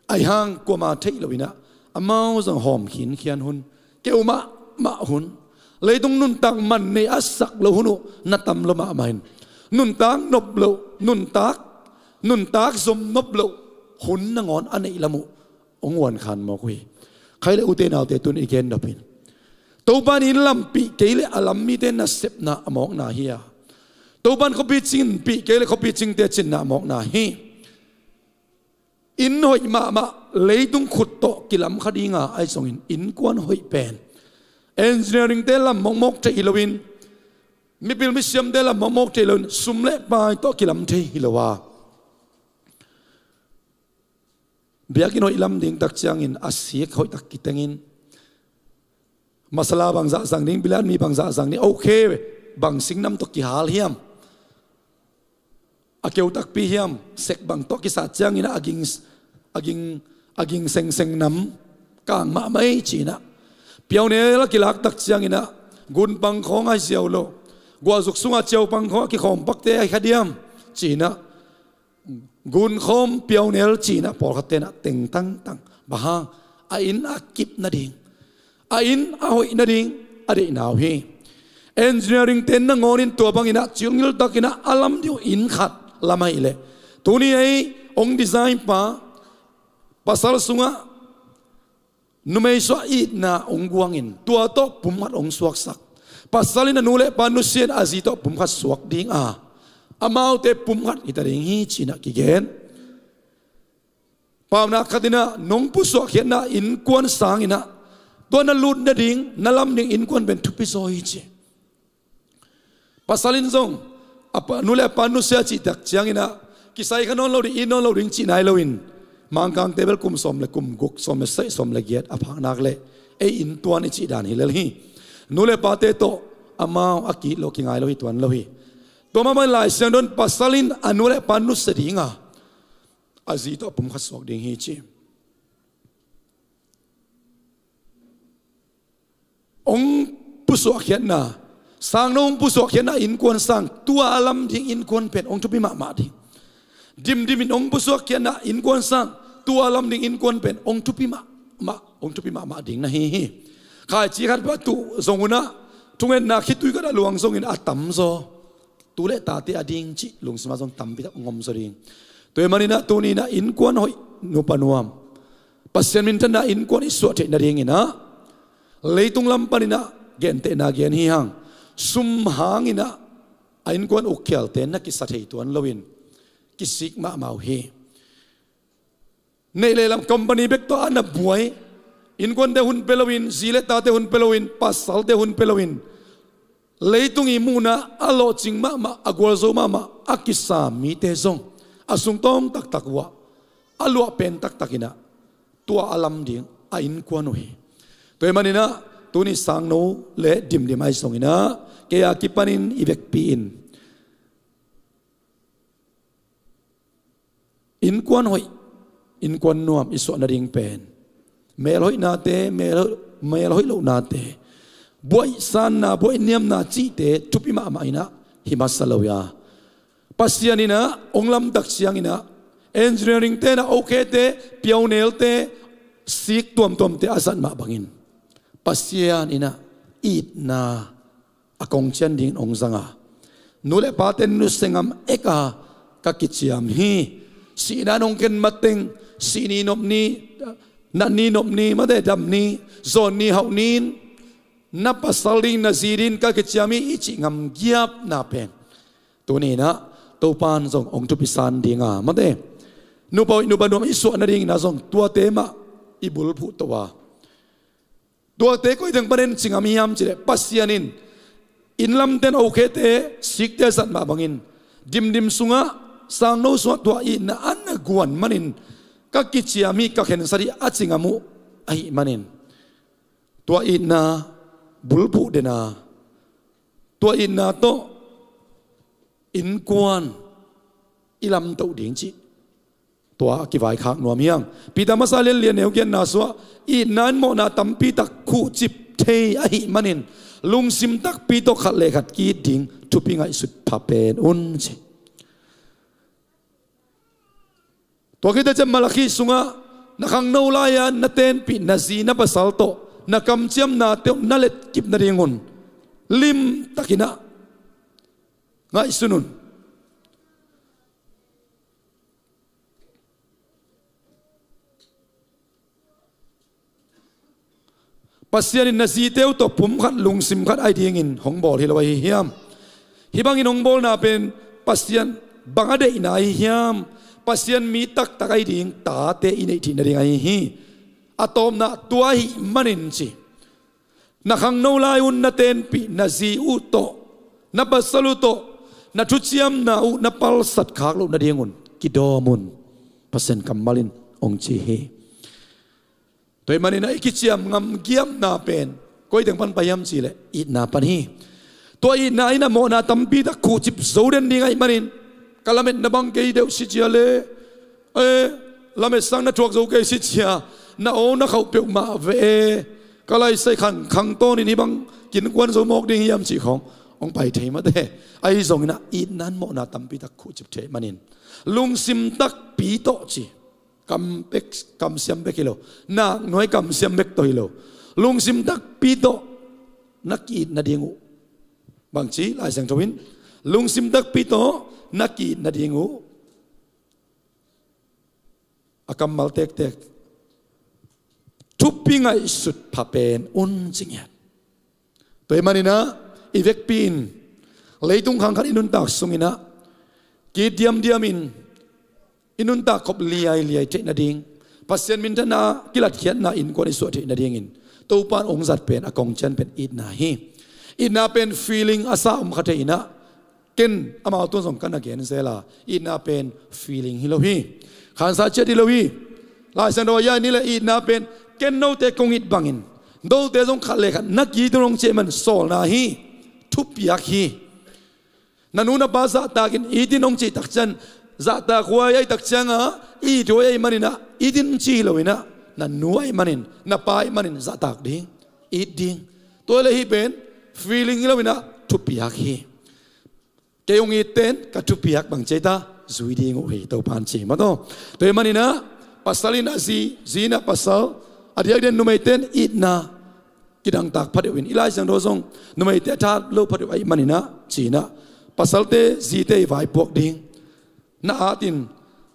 Ahi hang kuama theih loinah amau zong hawm khinkhian hun, keu mahmah hun, leitung nuntak man nei a sak lo hun uh na tam lo mahmah in, nuntak nop loh, nuntak, nuntak zom nop loh hun nangawn a neih lam uh ong uankhan mawk uh hi. Khai le ute naute tun i gen nop in, Topan inn lampih kei le a lam mite nasepna a mawkna hi a, Topan khuapi cingpih kei le khuapi cingte cinna a mawkna hi. Inn hoih mahmah leitung khut tawh kilam kha dinga ahi zongin innkuan hoih pen engineering te lam mawkmawk thei hi loin, mipil misiamte lam mawkmawk thei hi loin, sum le pai tawh kilam thei hi lo a, biakinn hoih lam ding tak ciangin a sik hoih tak kitengin, masala bang zah zang ding, bilat mi bang zah zang ding, okay, bang singnam tawh kihal hiam, a keu takpi hiam, sek bang tawh kisat ciangin a ging, a ging, a ging sengseng nam kang mahmah ei ci-in ah, piaunel a kilak tak ciangin ah gunpang khawng a hi ziau lo, guahzuk sungah ciaupang khawng a kikhawm pakte a hi kha diam ci-in ah, gunkhawm piaunel ci-in ah pawlkhatte in ah teng tangtang. Bang hang? A inn a kip nading, a inn a hoih nading a deihna uh hi. Engineeringte in nangawnin tua bangin ah cilngil takin ah a lam ding uh inn khat lam ahih leh, tuni ei hong design pa, pasal sungah numei suah itna hong guangin tua tawh pum khat hong suaksak. Pasal in a nu le pa nusia in a zi tawh pum khat suak ding a, amaute pum khat hi ta ding hi ci-in ah kigen. Paunak khat in ah nong pusuahkhiatna innkuan sangin ah tua na lut nading, na lam ding innkuan pen thupi zaw hi ci. Pasal in zong a pa, nu le a pa nusia cih tak ciangin ah kisai kha nawn lo ding, it nawn lo ding cih nai loin, Mangkangte bel kum sawm le kum guk, sawm le sagih, sawm le giat a phak nak leh ei inntuan i cih dan hi lel hi. Nu le pate tawh amau a ki-it lo, kingai lo hi tuan lo hi. Tua mahmah in Lai Siangtho in pasal in a nu le a pa nusia ding a, a zi tawh a pum khat suak ding hi ci. Hong pusuahkhiatna, sangno hong pusuahkhiatna innkuan sang, tua a lam ding innkuan pen hong thupi mahmah ding. Dimdim in hong pusuahkhiatna innkuan sang, tua a lam ding innkuan pen hong thupi mahmah, hong thupi mahmah ding na hi hi. Khaici khat peuh a tuh zong un ah, thungetna khitui khat a luang zongin a tamzaw tu le tate a ding cih lungsim ah zong tampi tak hong om zaw ding. Tua ahih manin ah tuni in ah innkuan hoih, nupa nuam, Pasian minthanna innkuan i suah theih nadingin ah leitung lam panin ah gentehna gen hi hang, sum hangin ah a innkuan uk khialte na kisa thei tuan loin kisik mahmah uh hi. Neih le lam company bek tawh a na buai, innkuante hun pia loin, zi le tate hun pia loin, pasalte hun pia loin, leitung i muhna a lawhcing mahmah, a gualzo mahmah a kisa mite zong a sungtawng taktak uh ah a luah pen taktak in ah tua a lam ding a innkuan uh hi. Tua ahih manin ah tuni sangno le dimdim ahi zongin ah kei a kipanin i vekpi in innkuan hoih, innkuan nuam i suah nading pen melhoihnate, mel, melhoih lohnate, buaihsanna, buaihniamna cihte thupi mahmah in ah hi masa lo hi a, Pasian in ah hong lamtak ciangin ah engineeringte in ah, okay-te, piaunelte, sik tuamtuamte a zat mah bangin Pasian in ah itna a kongcian dingin hong zang a, nu le pate nusia ngam ek a, ka kiciam hi. Sihna in hong khen mateng, sih ni, nop ni, nat ni, nop ni, mate, dam ni, zawn ni, hauh ni in na pasal ding, na zi ding ka kiciam hi i cih ngam giapna pen tuni in ah Topa in zong hong thupi san ding a, mate, nupa hoih, nupa nuam i suah nadingin ah zong tuate mah i bulphuh to a, tuate koi teng panin ci ngam hiam cih leh, Pasian in inn lamte in, okay-te, sikte a zat mah bangin dimdim sungah, sangno sungah tua itna a na guan manin ka kiciam hi, ka khensat hi a ci ngam uh ahih manin tua itna bulphuh den a, tua itna tawh innkuan i lamtoh ding cih tua a kivaikhak nuam hi hang. Peter masa lian li, a neu giatna sungah, itna in mawhna tampi tak khuhcip thei ahih manin lungsim takpi tawh khat le khat ki-it ding thupi ngaihsut pha pen un ci. Tua khit ciang Malakhi sungah, na khangno lai-a na tenpih na zi na pasal tawh na kamciamnate uh na letkip nadingun limtakin ah ngaihsun un. Pasian in na zite uh tawh pum khat, lungsim khat ahi dingin hong bawl hi lo ahi hiam? Hih bangin hong bawlna pen Pasian bang a deihna ahi hiam? Pasian mi taktak ahi ding tate i neih theih nading ahi hi. A tawpna tua ahih manin ci, na khangno lai-un na tenpih na zi uh tawh, na pasal uh tawh, na thuciamna uh na palsat khak loh nadingun kidawm un, Pasian kammal in hong ci hi. Tua ahih manin ah i kiciam ngam giapna pen koi teng pan pai hiam cih leh itna pan hi. Tua itna in ah mawhna tampi tak khuhcip zo den ding ahih manin, ka lametna bang kei deuh si cia le, eh, Lamet sang na thuak zo kei si cia, na aw na khauh peuhmah ve e. Ka laisai khan khang tawnin hih bang kinkuan zo mawk ding hiam cih khawng hong pai thei mate. Ahi zongin ah itna in mawhna tampi tak khuhcip thei manin lungsim takpi tawh ci. Kam bek, kamsiam bek hi lo. Naknuai kamsiam bek tawh hi lo. Lungsim takpi tawh na ki-it nading uh. Bangci Lai Siangtho in lungsim takpi tawh na ki-it nading uh. A kammal tektek, thupi ngaihsut pha pen un ci ngiat. Tua ahih manin ah i vekpi in leitung khang khat i nuntak sungin ah ki-it diamdiamin i nuntak khop liailiai theih nading, Pasian minthanna kilatkhiatna innkuan i suah theih nadingin Topa in hong zat pen a kong cian pen itna hi. Itna pen feeling a sa om kha thei in ah, ken amau tungah zong ka na gen zel a, itna pen feeling hi lo hi. Khansa ciat hi lo hi. Lai Siangtho ah hiah ni leh itna pen ken note kong it bangin note zong khat le khat na ki-it un hong ci ahih man sawlna hi. Thupiak hi. Na nu na pa zahtakin it in hong cih tak ciang, zahtak huai ahih tak ciangah it huai ahih manin ah it in ci hi lo in ah, na nu ahih manin, na pa ahih manin zahtak ding, it ding. Tua leh hih pen feeling hi lo in ah thupiak hi. Kei hong it ten ka thupiak bang ci ei ta, zui ding uh hi, Topa in ci mah tawh. Tua ahih manin ah pasal in a zi, zi in a pasal, a diakdiak in numeite in itna kidangtak phadeuh in, i Lai Siangtho zong numeite a tha lo phadeuh ahih manin ah ci in ah pasalte zite i vaipuak ding. Na at in,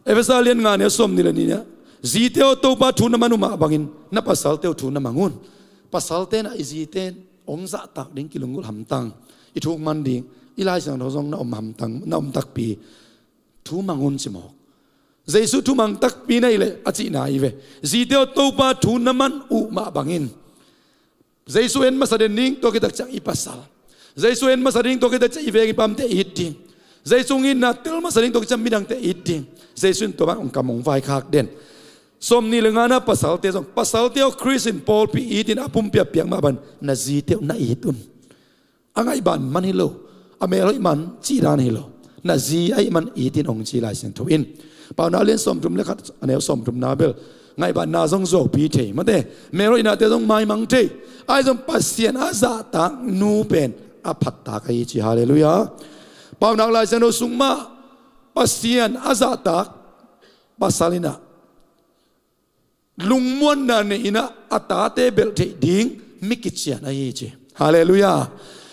Efesa lian nga neu sawmnih le nih ah, zite aw, Topa thu na man uh mah bangin na pasalte uh thu na mang un. Pasalte in ah i zite in hong zahtak ding kilunggulh hamtang, i thuk man ding, i Lai Siangtho zong na om hamtang, na om takpi thu mang un ci mawk. Jesu thu mang takpi na hih leh a cihna hi ve. Zite aw, Topa thu na man uh mah bangin Jesu en masa den ding, tua khit tak ciang i pasal. Jesu en masa ding, tua khit tak ciang i veng i pamte it ding. Jesu hong itna tel masa ding, tua khit ciang midangte it ding. Jesu in tua bang hong kam hong vaikhak den. Sawmnih le nga na pasalte zong, pasalte aw, Khrist in pawlpi it in a pumpi a piak mah bang na zite uh na it un. A ngaihban man hi lo, a melhoih man cih dan hi lo, na zi ahih man it in hong ci Lai Siangtho in. Paunak lian sawmthum le khat, a neu sawmthumna bel ngaihbanna zong zuaupi thei mate, melhoihnate zong maimang thei. Ahi zong Pasian a zahtak nu pen a phattak ahi ci. Halleluiah. Paunak Lai Siangtho sung mah Pasian a zahtak pasal in ah lungmuanna nei in ah a tate belh theih ding mi kician ahi ci. Halleluiah.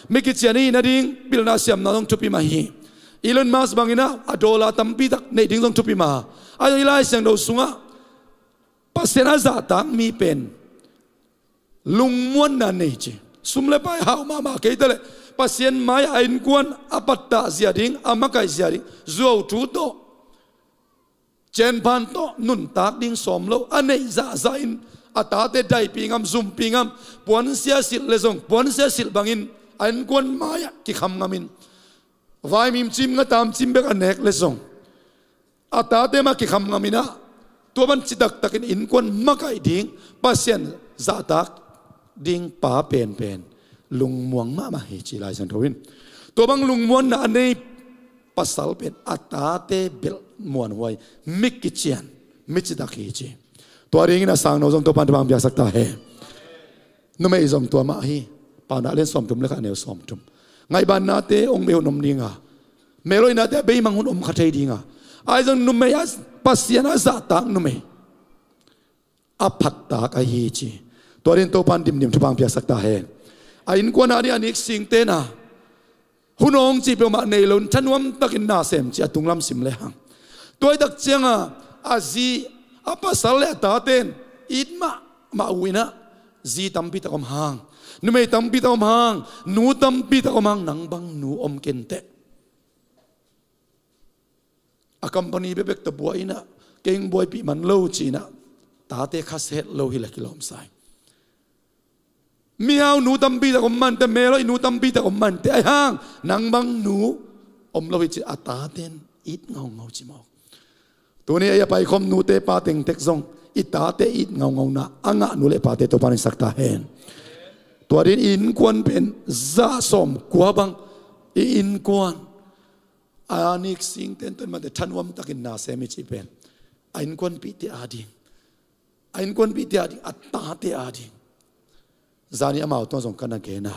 Mi kician i hih nading pilna siamna zong thupi mah hi. Elon Musk bangin ah a dollar tampi tak neih ding zong thupi mah. Ahi zong i Lai Siangtho sungah Pasian a zahtak mi pen lungmuanna nei ci. Sum le pai hau mahmah kei ta leh Pasian mai-ah a innkuan a pattah zia ding, a makaih zia ding, zuau thu tawh, cianphan tawh nuntak ding sawm lo, a neih zahzah in a tate daipih ngam, zumpih ngam, puansia silh le zong puansia silh bangin a innkuan mai-ah kikham ngamin, vaimim cim ngatam cim bek a nek le zong a tate mah kikham ngam in ah, tua bang citaktakin innkuan makaih ding, Pasian zahtak ding pa penpen lungmuang mahmah hi ci Lai Siangtho in. Tua bang lungmuanna a nei pasal pen a tate belh muanhuai, mi kician, mi citak hi ci. Tua dingin a sangno zong Topa'n thupha piaksak ta hen. Numei zong tua mah hi. Paunak lian sawmthum le khat, a neu sawmthum. Ngaihbannate hong bei hun om ding a, melhoihnate a beimang hun om kha thei ding a, ahi zong numei a, Pasian a zahtak numei a phattak ahi ci. Tua dingin Topa'n dimdim thupha piaksak ta hen. A innkuan a ding a nik singte na hun hong cih peuhmah nei lo in thanuamtakin na sem ci, a tunglam sim le hang. Tua hi tak ciangah a zi, a pasal le a tate in it mahmah uh in ah, zi tampi tak om hang, numei tampi tak om hang, nu tampi tak om hang, nang bang nu om kei inteh. A company bekbek tawh buai in ah, kei hong buaipih man lo ci in ah, tate khasia het lo hi leh kilawm sa hi. Mihau nu tampi tak om mah inteh, melhoih nu tampi tak om mah inteh, ahi hang nang bang nu om lo hi ci, a tate in it ngaungau ci mawk. Tuni ei a paikhawm nute pa tengtek zong i tate it ngaungauna a ngah nu le pate Topa'n hong sak ta hen. Tua dingin innkuan pen za sawmkua bang i innkuan a nik singte in tua mah inteh thanuamtakin na sem hi cih pen a innkuanpihte ading, a innkuanpihte ading, a tate ading. Zani amau tungah zong ka na gen a,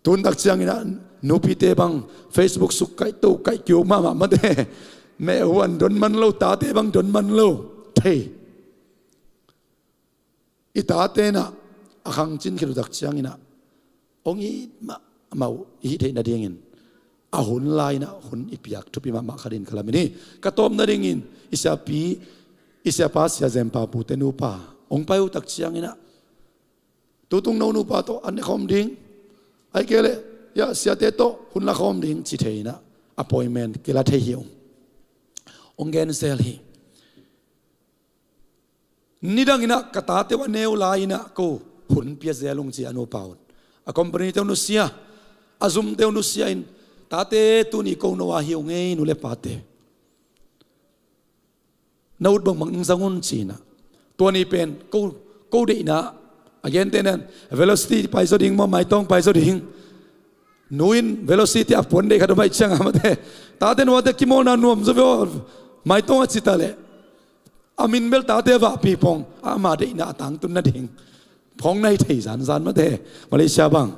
tun tak ciangin ah nupite bang Facebook suk kaih to kaih kiuk mahmah mate. Meh huan don man lo, tate bang don man lo. Thei. I tate in ah a khangcin khit uh tak ciangin ah hong it mahmah uh i hih theih nadingin a hun lai-in ah hun i piak thupi mahmah khat in ka lamen hi. Ka tawp nadingin i siapi, i siapa Sia Zem Pa Pu te nupa hong pai uh tak ciangin ah tutung no nupa tawh an ne khawm ding, ahih kei leh ya siate tawh hun la khawm ding ci thei in ah appointment kila thei hi ung. Hong gen sel hi. Nidangin ah ka tate uh a neu lai-in ah ko hun pia zel ung ci a nupa un. A company te uh nusia, a zum te uh nusia in, tate tuni ko no a hi ung ei nu le pate. Na ut bangbang ing zang un ci in ah. Tua ni pen ko, ko deihna a gente nan velocity pai zaw ding maw, maitawng pai zaw ding. Nu in velocity a puan deih khat om ahih ciangin mate. Tate nuate kimawlna nuam zaw ve aw, maitawng a ci ta leh a min bel tate vahpi pong, ama deihna a tangtun nading phawng nai thei zanzan mate. Malaysia bang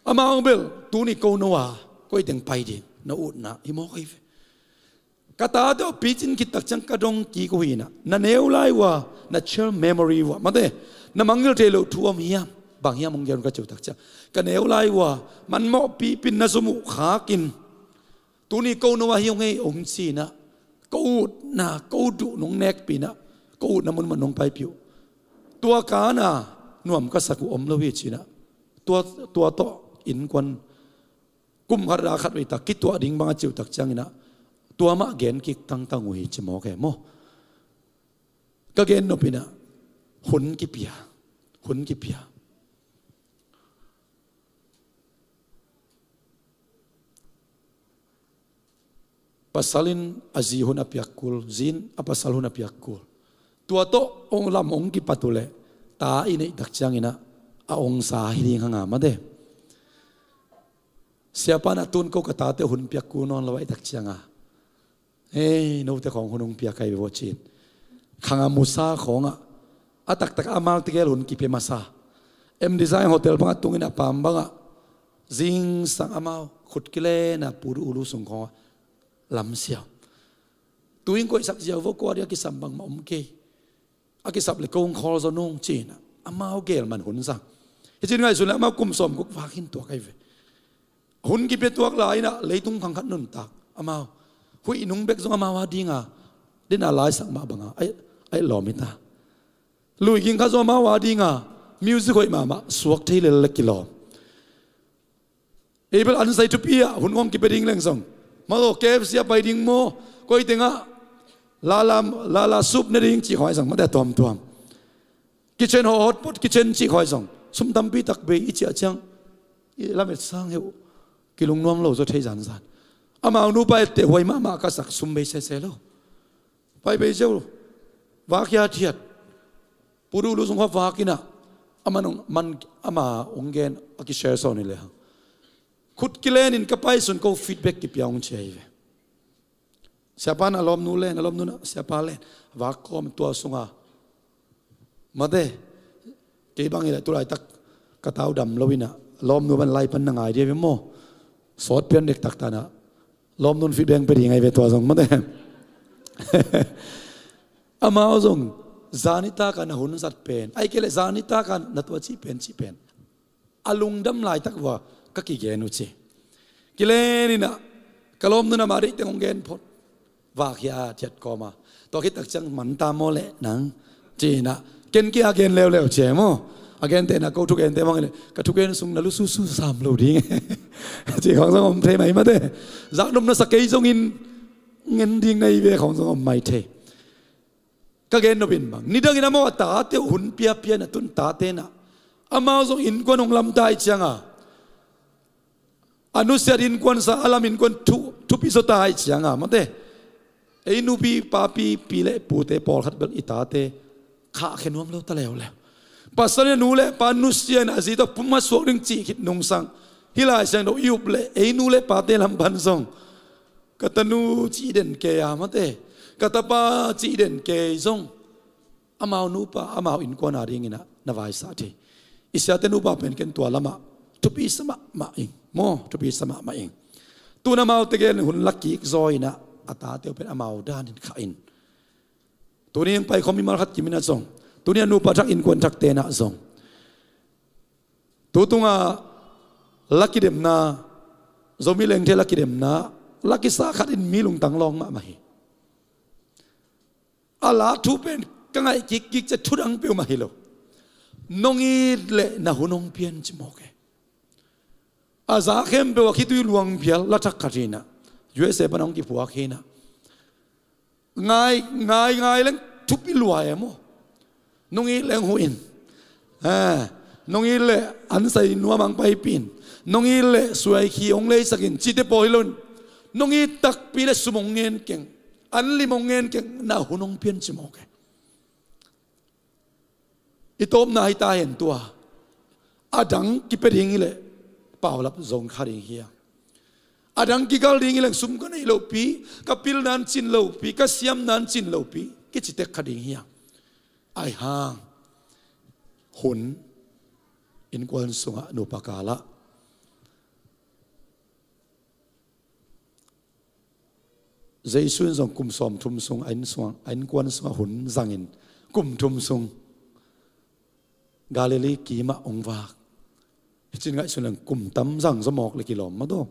amau bel tuni ko no a koi teng pai ding na utna hi mawk ahi ve. Ka tate uh picin khit tak ciang ka dong kik uh hi in ah, na neu lai uh a na child memory uh a mate, na mangngilh thei loh thu om hiam, bang hiam hong gen un ka ci uh tak ciang, ka neu lai uh a man mawhpih pin na zum uh khak in tuni ko no a hi ung ei hong ci in ah, ko utna ko duh nong nekpih in ah, ko utna mun mah nong paipih uh. Tua ka na nuam ka sak uh om lo hi ci in ah, tua, tua tawh innkuan kum khat a khat vei tak kituah ding bang a ci uh tak ciangin ah tua mah gen kik tangtang uh hi ci mawk e maw. Ka gen nop in ah hun kipia, hun kipia. Pasal in a zi hun a piak kul, zi in a pasal hun a piak kul. Tua tawh hong lam hong kipat uh leh ta i neih tak ciangin ah a ongsa hi ding hang a mate. Siapa in ah tun ko ka tate hun piak kul nawn lo ahih tak ciang a, ei note khawng hun hong piak ahi ve aw ci in. Khang a musa khawng ah a taktak amau tegel hun kipia masa. M Design hotel bang a tungin a pam bang ah zingsang amau khut kilen a pu du ulu sung khawng ah lam siau. Tu in koihsak ziau vo, kua ding a kisam bangmah om kei. A kisap leh ko hong khawl zaw nung ci in ah amau gel man hun zang. Hi ci in ngaihsun leh amau kum sawm guk vak in tuak ahi ve. Hun kipia tuak lai in ah leitung khang khat nuntak amau huih nung bek zong amau a ding a din a laisak mah bang a, ai, ai lawm hi ta. Lui ging khat zong amau a ding a music hoih mahmah suak thei lel leh kilawm. Ei bel an sai thupi ah hun hong kipia ding leng zong, ma lo K F C a pai ding maw, koi teng ah lala, lala soup ne ding cih khawng ahi zong mate, a tuamtuam. Kitchen haw, hotpot kitchen cih khawng ahi zong sum tampi tak bei i ciah ciang i lamet sang hi uh. Kilungnuam lo zaw thei zanzan. Amau nupa etteh huai mahmah ka sak, sum bei sese lo. Pai bei ziau, vak hiathiat. Pu du ulu sung khuah vak in ah, a man, man, ama hong gen a kishare sawn hi lehang, khut kilen in ka paisun ko feedback kipia hong ci ahi ve. Siapa in a lawmnu len, a lawmnu in a siapa len, vak kawm tua sung a mate. Kei bang hi leh tu laitak ka tau dam lo in ah lawmnu bang lai pan na ngai dia ve maw. Sawt pian dektak ta in ah lawmnu in feedback pia ding ahi ve tua zong mate. Amau zong zanitak a na hun zat pen, ahih kei leh zanitak a na tua cih pen, cih pen a lungdam laitak uh a ka kigen uh ci. Kilen in ah ka lawmnu in ama deih teng hong gen phot. Vak hiathiat kawm a, tua khit tak ciang man ta maw leh nang ci in ah, ken kia gen leuleu ci e maw. A gente in ah ko thugente bang hi leh ka thugen sung na lu susu sam lo ding e ci khawng zong om thei mai mate. Zaknop na sa kei zongin ngen ding na hi ve khawng zong om mai thei. Ka gen nop in bang, nidangin amau a tate uh hun piapia in ah, tun tate in ah amau zong innkuan hong lamta ahih ciang a, a nusiat innkuan sa a lam innkuan thu, thupi zaw ta ahih ciang a mate. Ei nupi papi, pi le pute pawlkhat bel i tate khahkhia nuam lo ta leuleu. Pasal in a nu le pa nusia in a zi tawh pum a suak ding cih khit nungsang, hih Lai Siangtho i up leh ei nu le pate lam pan zong ka tanu cih den kei a mate. Ka tapa cih den kei zong amau nupa, amau innkuan a dingin ah na vaisah thei. I siate nupa pen ken tua lamah thupi sa mahmah ing maw, thupi sa mahmah ing. Tun amau tegel in hun la kik zaw in ah a tate uh pen amau danin khah in. Tuni hong paikhawm mimal khat kim in ah zong, tuni a nupa thak innkuan thakte in ah zong, tu tungah la kidemna, Zomi lengte la kidemna, la kisa khat in mi lungtang lawng mahmah hi. A la thu pen ka ngaih kikkik ciang thu dang peuhmah hi lo. Nong it leh na hun hong pian ci mawk e. A za khempeuh a khitui luang phial la thak khat hi in ah, U S A pan hong kiphuak hi in ah. Ngai, ngai, ngai leng thupi lua e maw. Nong it leng huh in. Eh, nong it leh an sai nuam hong paipih in. Nong it leh suai khi hong leisak in cihte pawl hi lo in. Nong it takpi leh sum hong ngen keng, an lim hong ngen keng, na hun hong pian ci mawk e. I tawpna hi ta hen tua. A dang kipia ding hi leh paulap zong kha ding hi a. A dang kigal ding hi leh sum ka nei lopi, ka pilna in cin lopi, ka siamna in cin lopi kici tek kha ding hi a. Ahi hang hun innkuan sungah nupa kalah Jesu in zong kum sawmthum sung a inn sungah, a innkuan sungah hun zangin kum thum sung Galilee kimah hong vak. Hi cin ngaihsun leng kum tam zang zaw mawk le kilawm mah daw.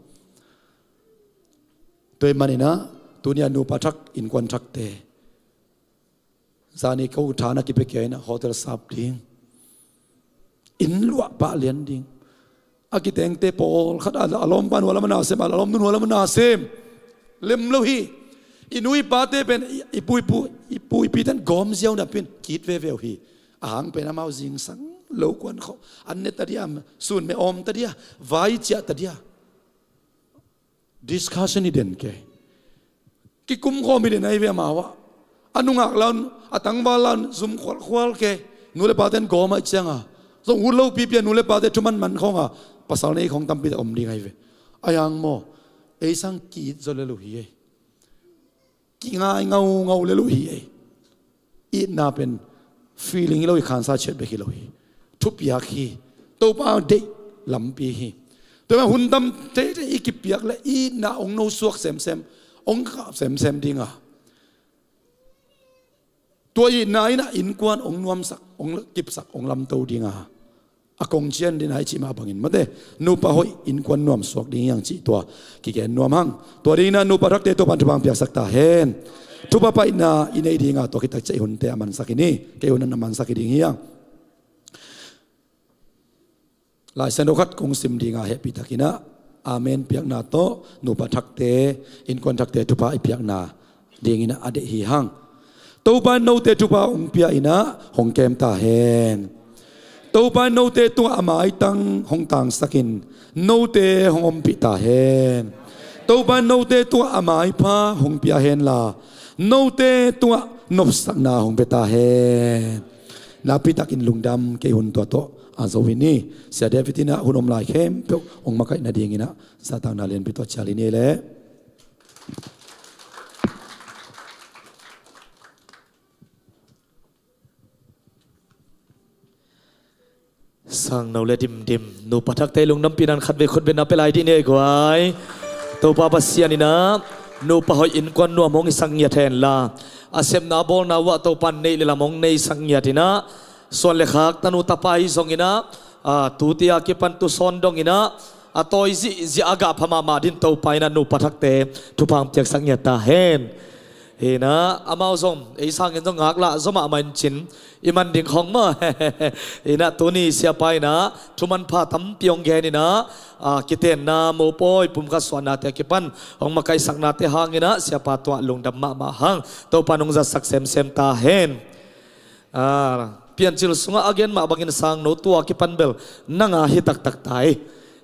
Tua ahih manin ah tuni a nupa thak innkuan thakte, zani ko tha na kipia kei in ah hotel sap ding, inn luah pah lian ding. A kitengte pawlkhat a, a lawmpa in hua lam a na sem, a lawmnu in hua lam a na sem lem lo hi. I nu i pate pen i, i pu i pu, i pu i pite in gawm ziau napi in ki-it veve uh hi. A hang pen amau zingsang lo kuan khawh, an ne ta dia, sun me awm ta dia, vai ciah ta dia. Discussion hi den kei. Kikum khawm hi den ahi ve amau ah. A nungak la un, a tangval la un zum khualkhual kei. Nu le pate in gawm ahih ciangin zong ut lo pipi a nu le pate thu manman khawng a, pasal nei khawng tampi tak om ding ahi ve. Ahi hang maw, ei sang ki-it zaw lel uh hi ei. Kingai ngaungau lel uh hi ei. Itna pen feeling hi lo hi, khansa ciat bek hi lo hi. Thupiak hi. Topa deih lampi hi. Tua ahih manin hun tam teitei i kipiak leh itna hong nosuak semsem, hong kap semsem ding a, tua itna in ah innkuan hong nuamsak, hong kipsak, hong lamto ding a, a kong cian ding a i cih mah bangin mate, nupa hoih innkuan nuam suak ding hi hang cih tua kigen nuam hang. Tua dingin ah nupa thakte Topa in thupha hong piaksak ta hen. Thupha paina i nei ding a, tua khit tak ciang i hunte a mansak hi ni. Kei hun a na mansak hi ding hi hang. Lai Siangtho khat kong sim ding a, hehpih takin ah amen piakna tawh nupa thakte, innkuan thakte thupha i piakna dingin ah a deih hi hang. Topa in note thupha hong pia in ah hong kem ta hen. Topa in note tungah a maitang hong tangsak in note hong ompih ta hen. Topa in note tungah a maipha hong pia hen la, note tungah nopsakna hong pia ta hen. Nakpi takin lungdam, kei hun tua tawh a zo hi ni. Sia David in ah hun om lai khempeuh hong makaih nadingin ah zahtakna lianpi tawh cial hi ni leh. Sangno le dimdim, nupa thakte lungdampihna in khatvei khutbetna pia lai dih ni ei guai. Topa Pasian in ah nupa hoih innkuan nuam hong hisak ngiat hen la, a sepna bawlna uh ah Topa in neih le lam hong neisak ngiat in ah, suan le khak tanu tapa ahi zongin ah, a, tute a kipan tusawn dongin ah, a tawi zihziah a gah pha mahmah dingin Topa in ah nupa thakte thupha hong piaksak ngiat ta hen. Hi in ah amau zong ei sangin zong ngaklah zaw mahmah in cin, i man ding khawng maw. Hi in ah tuni siapa in ah thu manpha tampi hong gen in ah, a, kitenna, mopawi, pumkhat suahnate a kipan hong makaihsaknate hangin ah siapa tungah lungdam mahmah hang. Topa in hong zatsak semsem ta hen. A, Piancil sungah a gen mah bangin sangno tua kipan bel nang a hi taktak ta hi.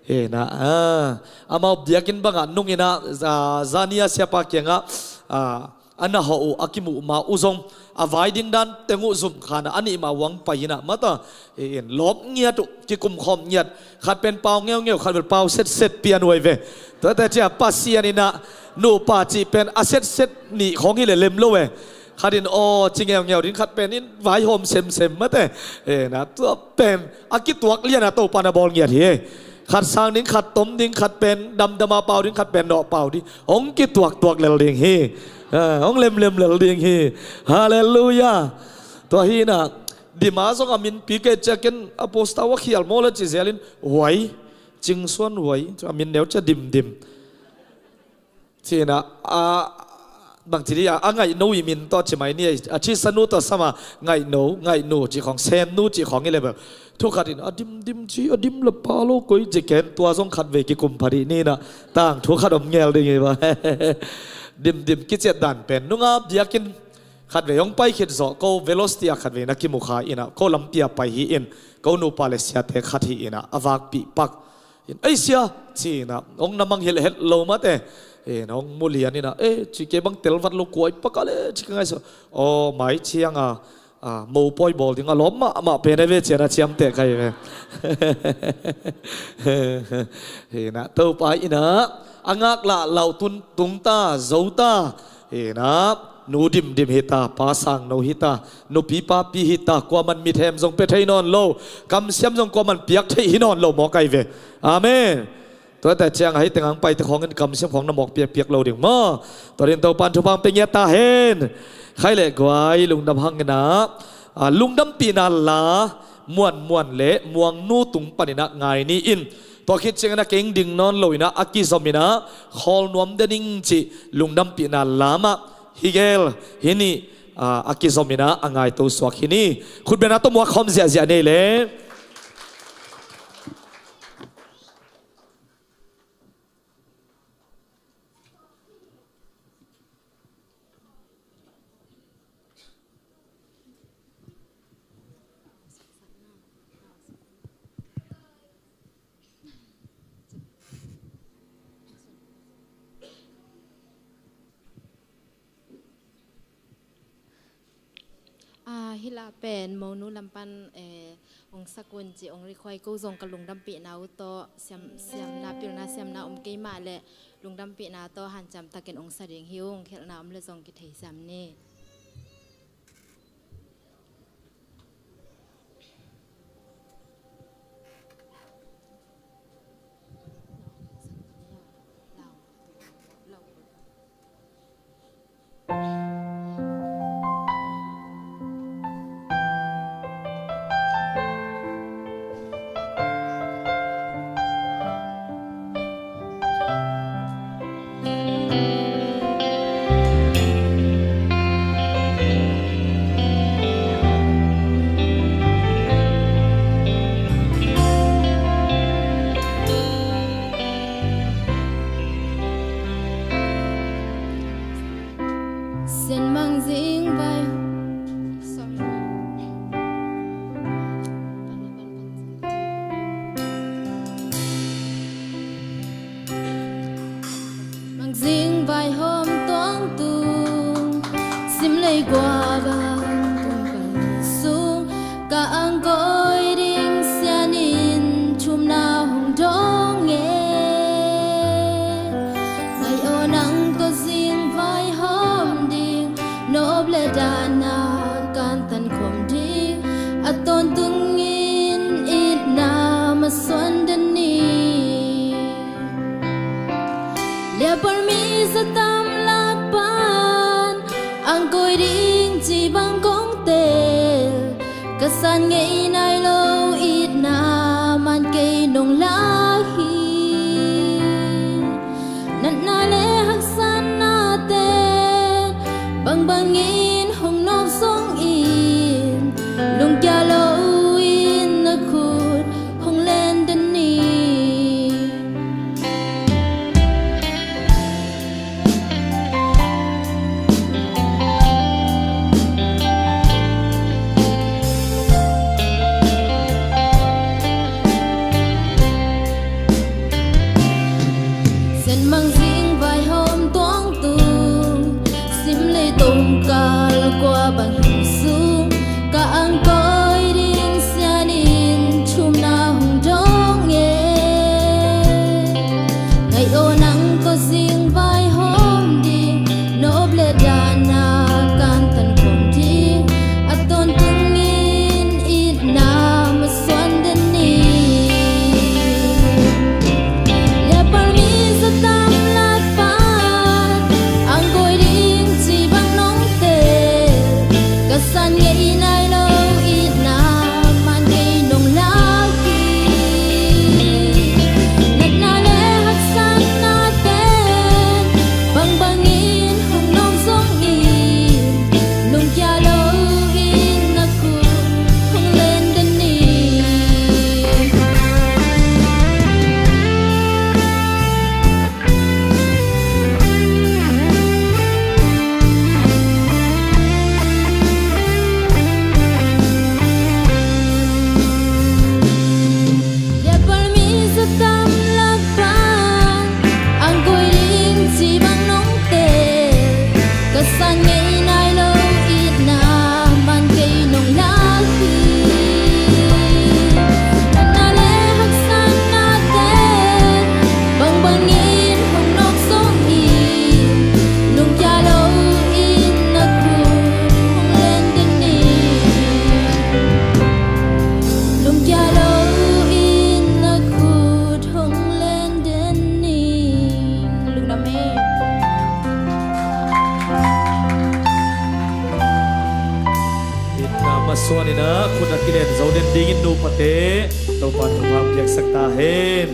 Hi in ah, a, amau biakinn bangah nung in ah, a, zani a siapa kiangah, a, a na hawh uh, a kimuh ma uh zong a vai ding dan teng uh zum khan a nih mah uang pai inah mata, in lawp ngiat uh, kikum khawm ngiat, khat pen pau ngeungeu, khat pen pau setset pian uh ahi ve. Tuate cia Pasian inah nupa cih pen a setset nih khawng hi le lem lo e. Khat in aw ci ngeungeu ding, khat pen in vaihawm semsem mate. Inah tua pen a kituak lianah Topa na bawl ngiat hi. Khat sang ding, khat tom ding, khat pen damdama pau ding, khat pen nawh pau ding. Hong kituaktuak lel ding hi. Ah, hong lemlem lel ding hi. Halleluiah. Tua hi inah dima zong a minpi kei ciakin a posta uh a khial maw le ci zelin Huai, Cingsuan Huai, a min neu cia Dimdim. Ci inah a bangci dih a, a ngaihno i min tawh ci mai ni, a cisa nu tawh sama ngaihno, ngaihnu cih khawng, semnu cih khawng i le bel. Thu khat in a Dimdim ci, a dim le pa lo koi ci ken, tua zong khat vei kikum pha dih ni inah tangthu khat om ngel ding hi ba. Dimdim kiciat dan pen nunga biakinn khat vei hong pai khit zawh ko velocity ah khat vei na kimu kha inah ko lampi ah pai hi in, ko nupa le siate khat hi inah a vakpih pak. In, "Ei sia," ci inah hong na mangngilh het lo mate. In hong mu lian inah, "Eh," ci, "kei bang tel vat lo kuai pak a le," ci, "ka ngaihsut." "Aw, mai cianga, ah, mopawi bawl ding a lawm mahmah pen a ve," cian a ciamteh ka hi ve. Inah Topa inah a ngaklah lauh tun tung ta, zo ta. Inah nu Dimdim hi ta, pa Sangno hi ta, nupi papi hi ta, kuaman mithem zong pia thei nawn lo, kamsiam zong kuaman piak thei hi nawn lo maw ka hi ve. Amen. Tuate ciang a hih tengah hong paite khawngin kamsiam khawng na mawk piakpiak lo ding maw? Tua dingin Topan thupha hong pia ngiat ta hen. Khai le guai, lungdam hang inah, ah, lungdampihna la Muanmuan le Muangnu tung pan inah ngai ni in. Tua khit ciangin a keng ding nawn lo inah a kizom inah Khawlnuam Dening cih lungdampihna la mah hi gel hi ni, ah, a kizom inah a ngaito suak hi ni. Khutbetna tawh muak khawm ziahziah nei le. Ah, hih la pen monu lam pan, eh, hong sak un ci hong request, ko zong ka lungdampihna uh tawh siam, siamna, pilna siamna om kei mah leh lungdampihna tawh hanciam takin hong sa ding hi ung, khelhna om le zong kitheisiam ni. Sen mang zing vai. Sorry. Mang zing vai hawm tuang tung, sim lei gua bang tung bang sung, ka ang koi ding sian in thumna hong dong e. Ngai aw nang ko zing vai hawm ding, nop le dana kan tan khawm ding, a tawntungin itna masuan den ni. Liapar mi zatam lak pan ang koi ding ci bang kong tel, ka san ngei nai lo itna man kei nong lak hi. Natna le haksatna ten bangbangin hong nawk zongin, lungkia loin na khut hong len den ni. Sen mang zing vai hawm tuang tung, sim le Tongkal kua bang hi sung ka angkoi ding sian in thumna hong dong e. Ngai aw nang ko zing vaihawm ding, nop le dana kan tan khawm ding, a tawntung in itna masuan den ni. Liapal mi zatam lak pan angkoi ding ci bang nong tel, ka san ngei nai lo itna man kei nong lak hi. Natna le haksatna ten bangbangin hong nawk zongin, lungkia loin na khut hong len den ni. Liapal mi zatam lak pan angkoi ding ci bang nong tel, ka san ngei nai lo itna man kei nong lak hi. Natna le haksatna ten bangbangin hong nawk zongin, lungkia loin na khut hong len den ni. Lungkia loin na khut hong len den ni. Lungdam e. Itna masuan in ah khut a kilen zo den dingin nupate Topa thupha piaksak ta hen.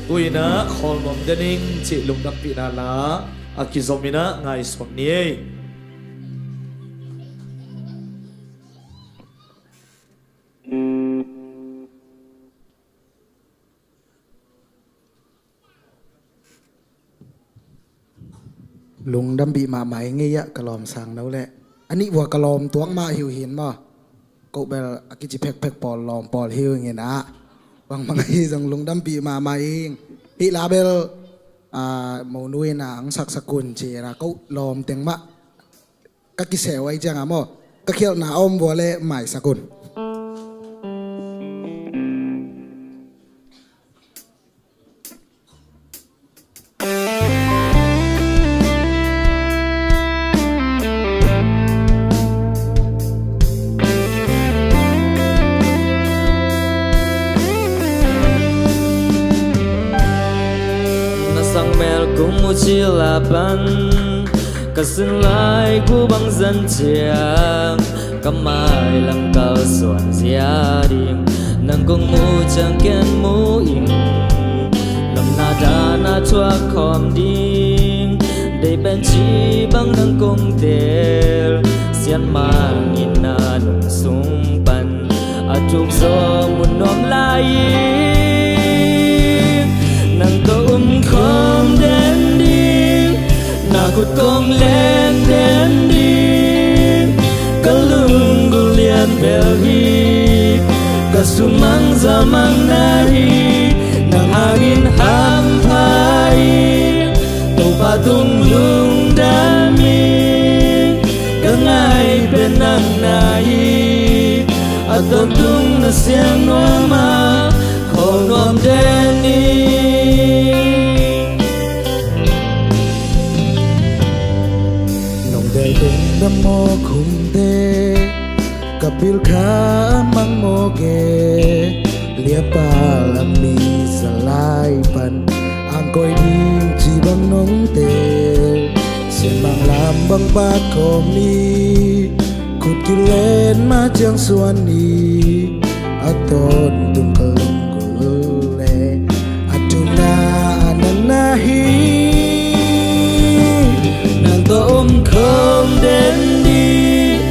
Tu-in ah khawl nuam den ing cih lungdampihna la a kizom in ah ngaihsun ni ei. Lungdampih mahmah ing ei ah ka lawm sang no leh. A nih vua ka lawm tuak mah hi uh hin maw. Ko bel a kici phekphek pawl lawm pawl hi uh ngin ah. Bangmah hi zong lungdampih mahmah ing. Hih la bel, ah, monu in ah ang saksak un ci in ah ko lawm teng mah ka kiseu ai ciang a maw, ka khialhna a om vua le maisak un. Na sang mel kung mu cil a pan ka sin lai gu bang zan ciang ka mai lam kalsuan zia ding. Nang kong mu ciang ken mu ing, lamna dana thuak khawm ding. Dei pen ci bang nang kong tel, sian mangin na nung sung pan a tuk zaw mun nuam lai ing. Nang tawh um khawm den ding, na khut kong len den ding. Ka lunggulh lian bel hi, ka sumang zamang na hi, nang hangin hampha ing. Topa tung lungdam ing, ka ngai pen nang na hi, a tawntung na siang nuam a, khawl nuam den ing. Nong del ding dam maw khumte, ka bil kha mang maw ke, liapal a mi sa lai pan ang koi ding ci bang nong tel, sian mang lam bang pak khawm ni, khut kilen ma ciang suan ni, a tawntung ka lunggulh le a thumna a nang na hi. Nang tawh om khawm den ding,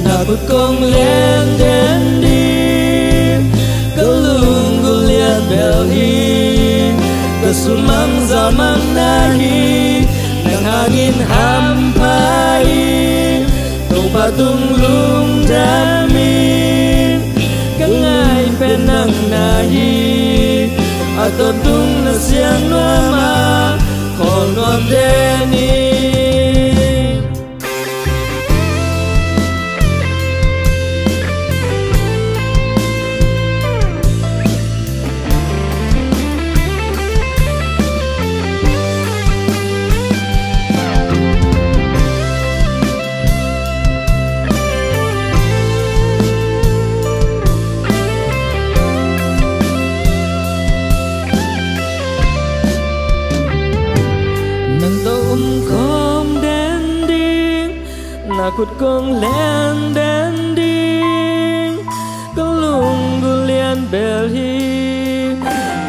na khut kong len den ding. Ka lunggulh lian bel hi, ka sumang zamang na hi, nang hangin hampha ing. Topa tung lungdam ing, ka ngai pen nang na hi, a tawntung na siang nuam a, khawl nuam den ing. Na khut kong len den ding, ka lunggulh lian bel hi.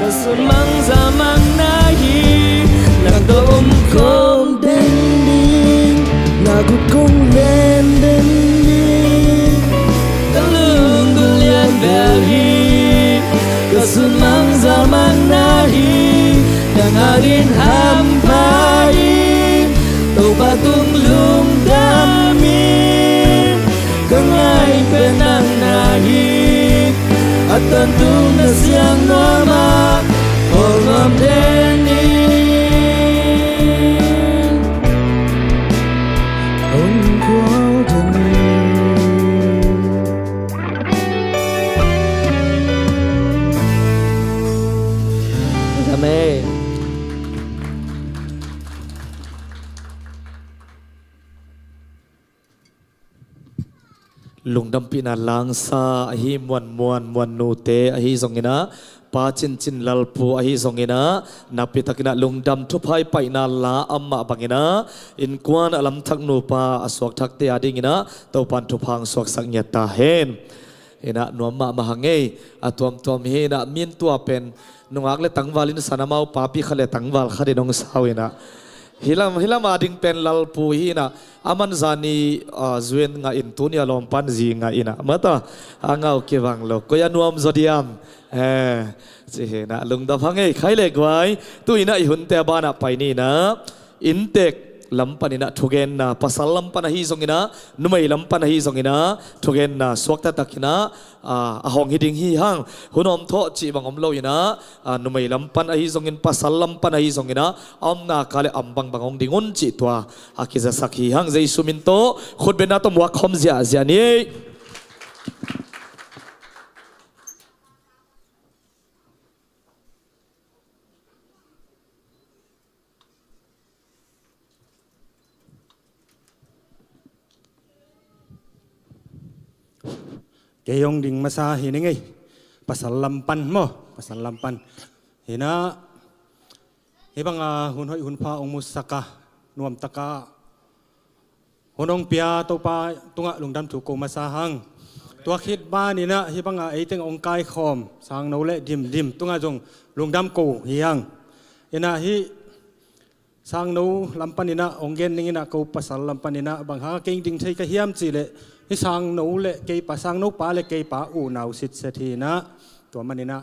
Ka sun mang za mang na hi, na tawh om kong den ding. Na khut kong len den ding, ka lunggulh lian bel hi. Ka sun mang za mang na hi, nang ading hampha in Topa tung lungdam in, ka ngai pen nang na hi. A tawntung na siang nuam ah, khawl nuam den in, hong khawl den in. Amen. Lungdampihna langsa ahi Muan Muan, Muan nute ahi zongin ah, Pa Cin Cin Lalpu ahi zongin ah, nakpitakin ah lungdam thupha i paina la amah bangin ah, innkuan a lamthak nupa a suakthakte adingin ah Topan thupha hong suaksak ngiat ta hen. Inah nuam mahmah hang ei. A tuamtuam hi inah, min tua pen nungak le tangval in san, amau papi khat le tangval khat in hong sau inah. Hih lam, hih lam ading pen Lalpu hi inah, aman zani, ah, zu in ngah in, tuni a lawmpan zi ngah inah, mata a ngau kibang lo, koi a nuam zaw diam? Eh, ci hi inah, lungdam hang ei, khai le guai. Tu inah i hunte a banah pai ni inah, inntek lam panin ah thugenna, pasal lam pan ahi zongin ah, numei lam pan ahi zongin ah, thugenna suak taktakin ah, ah, a hong hi ding hi hang. Hun hawmthawh cih bang om lo inah, ah, numei lam pan ahi zongin, pasal lam pan ahi zongin ah, a omna kah le a om bangbang hong ding un cih tua a kizasak hi hang. Jesu min tawh khutbetna tawh muak khawm ziahziah ni. Kei hong ding masa hi ning ei. Pasal lam pan maw, pasal lam pan. Hi inah, hih banga hun hoih hun pha hong musak a, nuamtaka hun hong pia Topa tungah lungdam thu ko masa hang. Tua khit ban inah hih banga ei teng hong kaikhawm Sangno le Dimdim tungah zong lungdam ko hi hang. Inah hih Sangno lam pan inah hong gen ning inah, ko pasal lam pan inah bang hang a kei ding thei ka hiam cih leh, hih Sangno le kei pa, Sangno pa le kei pa unau sitset hi inah, tua man inah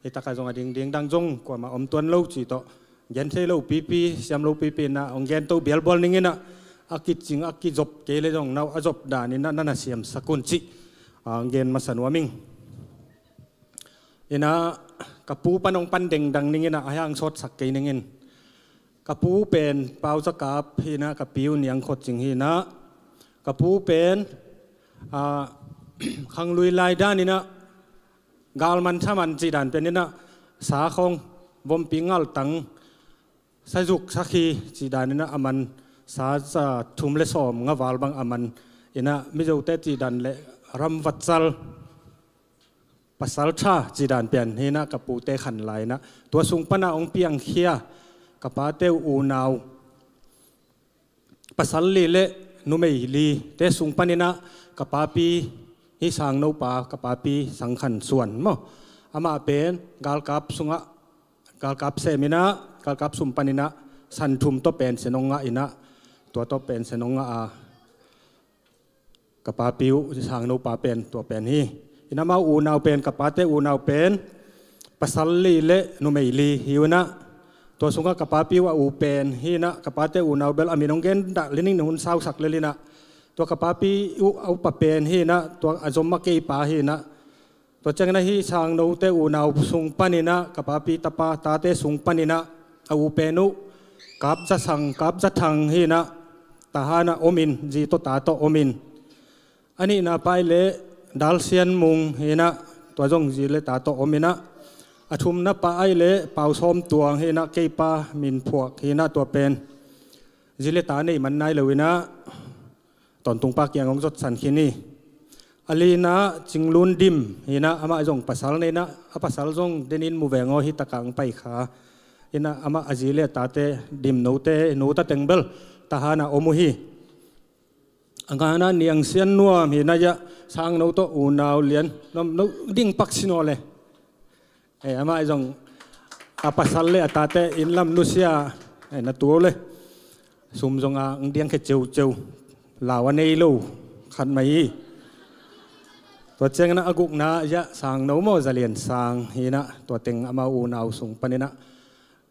hih takah zong a ding ding dang zong kuamah om tuan lo cih tawh, gen thei lo pipi, siam lo pipi inah hong gen to bialbual ning inah, a kicing a kizop kei le zong nau a zop dan inah na na siamsak un cih, ah, hong gen masa nuam ing. Inah ka pu pan hong pan dengdang ning inah, a hiang sawtsak kei ning in. Ka pu pen Pau Za Kap hi inah, ka pi uh Niang Khot Cing hi inah. Ka pu pen, ah, khanglui lai dan inah, galman thaman cih dan pen inah, sa khawng, vompi ngaltang, sazuk sakhi cih dan inah a man, sa za thum le sawm nga val bang a man inah, Mizote cih dan le ram vatsal, pasal tha cih dan pian hi inah, ka pute khan lai inah. Tua sung panah hong piangkhia ka pate uh unau pasal li le numei li te sung pan inah, ka papi, hih Sangno pa, ka papi Sang Khan Suan maw, amah pen galkap sungah, galkap sem inah, galkap sum pan inah san thum tawh pension hong ngah inah, tua tawh pension hong ngah a, ka papi uh Sangno pa pen tua pen hi. Inah amau unau pen, ka pate unau pen pasal li le numei li hi uh inah. Tua sungah ka papi uh a u pen hi inah, ka pate unau bel a min hong gen dah le ning, na hun sausak lel inah. Tua ka papi uh a upa pen hi inah, tua a zom a kei pa hi inah. Tua ciangin ahi Sangnote unau sung pan inah, ka papi tapa tate sung pan inah, a u pen uh Kap Za Sang, Kap Za Thang hi inah, Tahan ah om in, zi tawh ta tawh om in. A nihna pa ahih leh Dal Sian Mung hi inah, tua zong zi le ta tawh om inah. A thumna pa ahih leh Pau Sawm Tuang hi inah, kei pa min phuak hi inah, tua pen zi le ta nei man nai lo inah, tawntung pa kiang hong zotsan khin hi. A lina Cing Lun Dim hi inah, amah zong pasal nei inah, a pasal zong denin mu veng aw, hih takah hong pai kha inah, amah a zi le a tate Dim note, nu ta teng bel Tahan ah om uh hi. A ngana Niang Sian Nuam hi na, ia, Sangno tawh unau lian nuam no ding pak si naw le. Eh, amah zong a pasal le a tate inn lam nusia, eh, na tuau le. Sum zong a ng diang khe ceuceu, lau a nei lo khat mai hi. Tua ciangin a gukna, ia, Sangno maw, Za Lian Sang hi na, tua teng amau unau sung panin a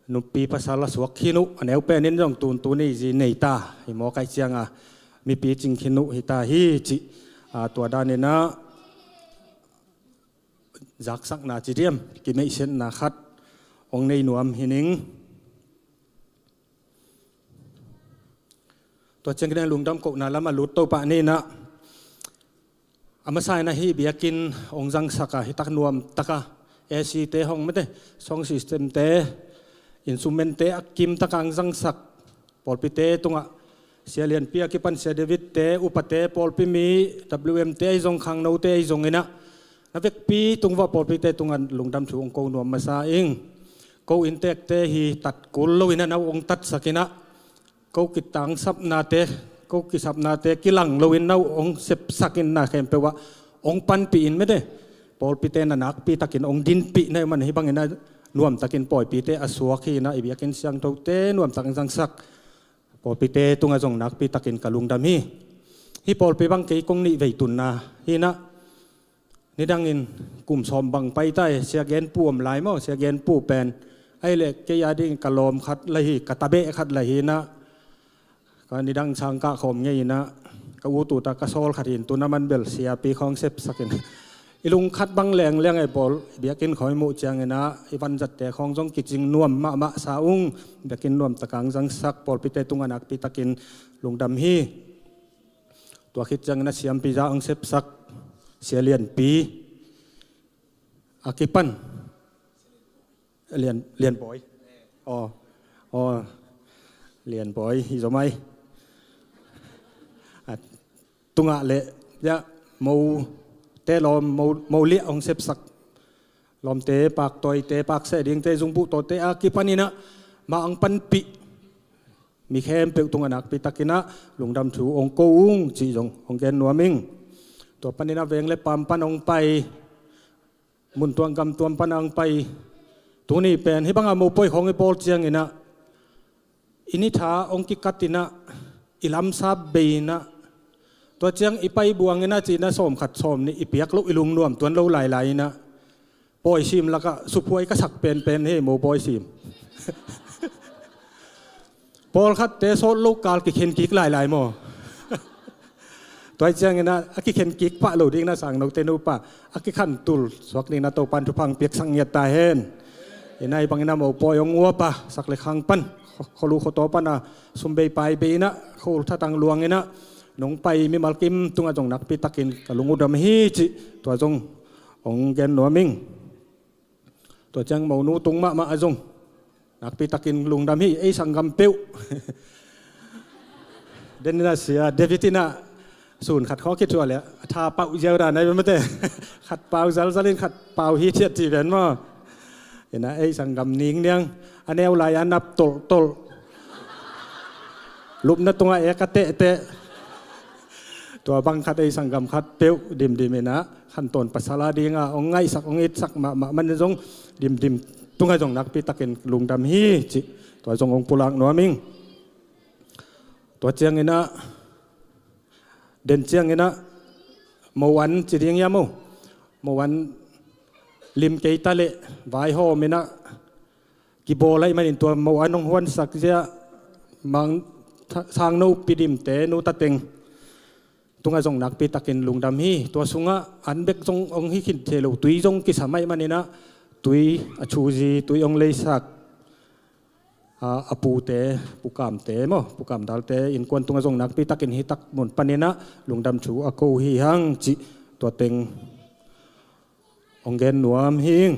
nupi pasal a suak khin uh, a neu penin zong tuntu nei zi nei ta hi maw, kai cianga mipi cing khin uh hi ta hi ci. A, tua danin a zaksakna ci diam, kimeihsiatna khat ong nei nuam hi ning. Tua ciangin a lungdam kohna lam a lut to pah ni na. A masa in a hih biakinn ong zangsak a, hi tak nuam taka A C te hong mete, sound system te, instrument te a kim taka ong zangsak pawlpite tungah, Sia Lianpi a kipan Sia David te, upate, pawlpi mi, W M te ahi zong, khangnote ahi zongin a, na vekpi tungah pawlpite tungah lungdam thu ong ko nuam masa ing. Ko inntekte hi tat kul loin a, nau ong tatsakin a, ko kitangsapnate, ko kisapnate kilang loin nau ong sepsakin, na khempeuh ah ong panpih in mete. Pawlpite na nakpi takin ong dinpih na hi man, hih bangin a nuam takin pawlpite a suak hi na, i biakinn siangthote nuam takin zangsak pawlpite tungah zong nakpi takin ka lungdam hi. Hih pawlpi bang kei kong nih vei tunna hi na. Nidangin kum sawm bang pai ta hi, Sia Genpu om lai maw, Sia Genpu pen. Ahih leh kei a ding ka lawm khat la hi, ka tabeh khat la hi na. Ka nidang sang kah khawm ngei in a, ka ut ut a ka sawl khat hi in, tu in a man bel siapi khawng sepsak in. I lung khat bang lengleng ei pawl, biakinn khawng i muh ciangin a, i vanzatte khawng zong kicing nuam mahmah sa ung, biakinn nuam takin zangsak pawlpite tungah nakpi takin lungdam hi. Tua khit ciangin a siampi za ong sepsak Sia Lianpi a kipan Lian, Lianbawi. Aw, aw, Lianbawi hi zaw mai. A tungah le, ia, mote lawm, mo, mo liah ong sepsak lawmte, paktawite, pakseh dingte, zungbuh tawte a kipanin a, ma ong panpih mi khempeuh tungah nakpi takin a lungdam thu ong ko ung cih zong ong gen nuam ing. Tua panin a veng le paam pan ong pai, mun tuam gam tuam pan ong pai, tuni pen hih banga mopawi khawng i bawl ciangin a, i ni tha ong kikat in a, i lamsap bei in a, tua ciang i pai buang in a, ci in a sawm khat sawm nih i piak loh i lungnuam tuan lo lailai in a, pawisim lakah suphuai ka sak penpen hi, mopawisim. Pawlkhatte sawt lo kal kikhen kik lailai maw? Tua hi ciangin a, a kikhen kik pah lo ding in a, Sangnote nupa a kikhantul suak ding in a Topan thupha ong piaksak ngiat ta hen. In a, hih bangin a mopawi ong uap a, sak le khang pan, kho, kholu khotaw pan a, sum bei pai bei in a, khol thatang luang in a, nong pai mimal kim tungah zong nakpi takin ka lungdam hi cih tua zong ong gen nuam ing. Tua ciang monu tung mahmah a zong nakpi takin lungdam hi, ei sanggam peuh. Den in a, Sia David in a, sun khat khawng kithuah le a tha pau ziau dan a hi mate. Khat pau zalzal in khat pau hithiat ci ven maw. In a, ei sanggam ningniang, a neu lai a nap tolhtolh, lupna tungah ek a tehteh. Tua bang khat ei sanggam khat peuh dimdim in a, khantawn pasal a ding a ong ngaihsak, ong itsak mahmah man zong, dimdim tungah zong nakpi takin lungdam hi cih tua zong ong pulak nuam ing. Tua ciangin a, den ciangin a, mo an ci ding ia maw, mo an lim kei ta leh vaihawm in a, kibawl ahih manin tua mo an ong huansak zia, Mang, Sangno Pi Dimte nu ta teng tungah zong nakpi takin lungdam hi. Tua sungah an bek zong ong hi khin thei lo, tui zong kisam ahih manin a, tui a thuzi, tui ong leisak, a, a pute, Pu Kamte maw, Pu Kam Dalte innkuan tungah zong nakpi takin hih tak mun panin a lungdam thu a ko hi hang cih tua teng ong gen nuam hi ing.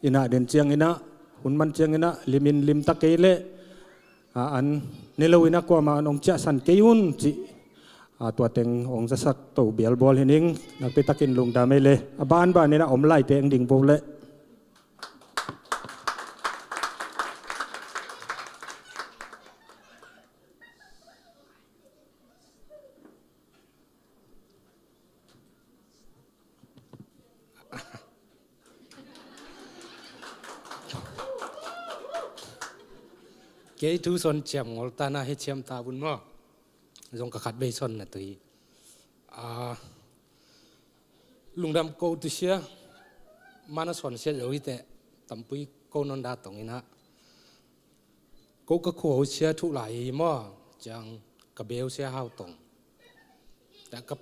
In a, den ciangin a, hun man ciangin a, lim in lim ta kei leh, a, an ne lo in a, kuamah an ong ciahsan kei un cih, a, tua teng ong zasak to bialbual hi ning. Nakpi takin lungdam ei le, a banbanin a om laite ong ding bo le. Kei thu son ciam ngol ta na he ciam ta bun maw. Zong ka khat bei son na tu hi. Ah, lungdam ko tu sia. Mana son sia zo hi te. Tampui ko non da tong ina. Ko ka khua sia thu lai hi maw. Ciang ka beu sia hau tong. Ta ka,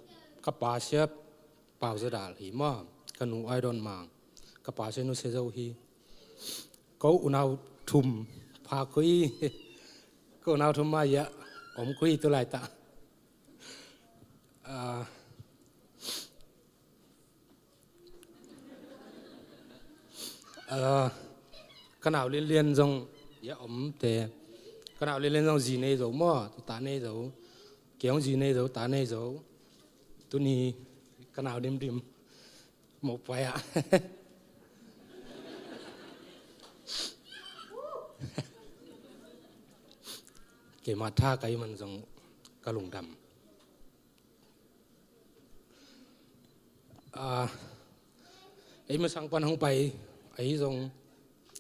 ka pa sia pau za dal hi maw. Ka nu ai don mang. Ka pa sia nu sia zo hi. Ko unau thum pha kui. Ko unau thum ma ya om kui tu lai ta. Ah, ah, ka nau lian lian zong ya om te. Ka nau lian lian zong zi nei zo maw, ta nei zo. Kei hong zi nei zo, ta nei zo. Tuni ka nau dim dim. Mawh pai ah. Keima tha ka hih man zong ka lungdam. Ah, ei masang pan hong pai, ei zong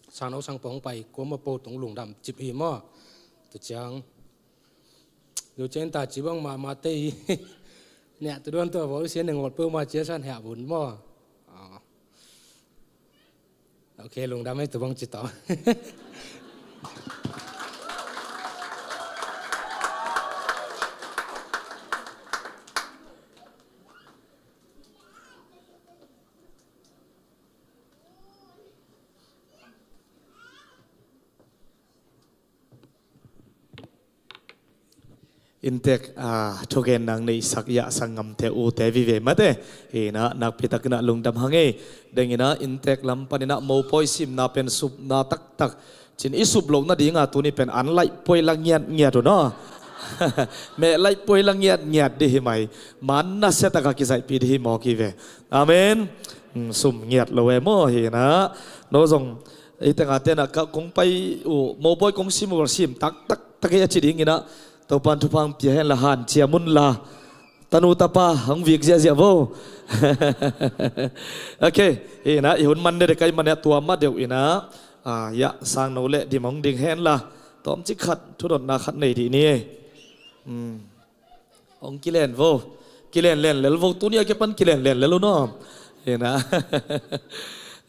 sangno sang pan hong pai, kuama po tung lungdam cip hi maw. Tu ciang. Lu ciang ta ci bang mahmah te hi. Nia tu duan tu a bawl sia neng ngol peuhmah cia san heh bun maw. Ah. Ok, lungdam ei tu bang ci tawh. Inntek, ah, thugen nang neihsak yahsak ngamte ute vive mate. Ina nakpi takin ah lungdam hang ei. Dengin ah inntek lam panin ah mopawi simna pen supna taktak. Cin i sup loh nading ah tuni pen an laih puai la ngiat ngiat uh no. Meh laih puai la ngiat ngiat di hi mai. Man nasia tak a kizaihpih di hi mawk hi ve. Amen. Hmm, sum ngiat lo e maw hi na. No zong ei tengah tenah ka kong pai uh mopawi kong sim uh sim taktak tak ei a ci dingin ah Topan thupha hong pia hen la, hanciam un la. Tanu tapa hong vik ziahziah vo. Ok, hi na i hun man dede kai man ah tua mah deuh in ah, ah, ya sangno le dim hong ding hen la. Tawmcik khat thudotna khat nei dih ni. Hmm. Hong kilen vo. Kilen len lel vo. Tuni a kipan kilen len lel uh no. Hi na.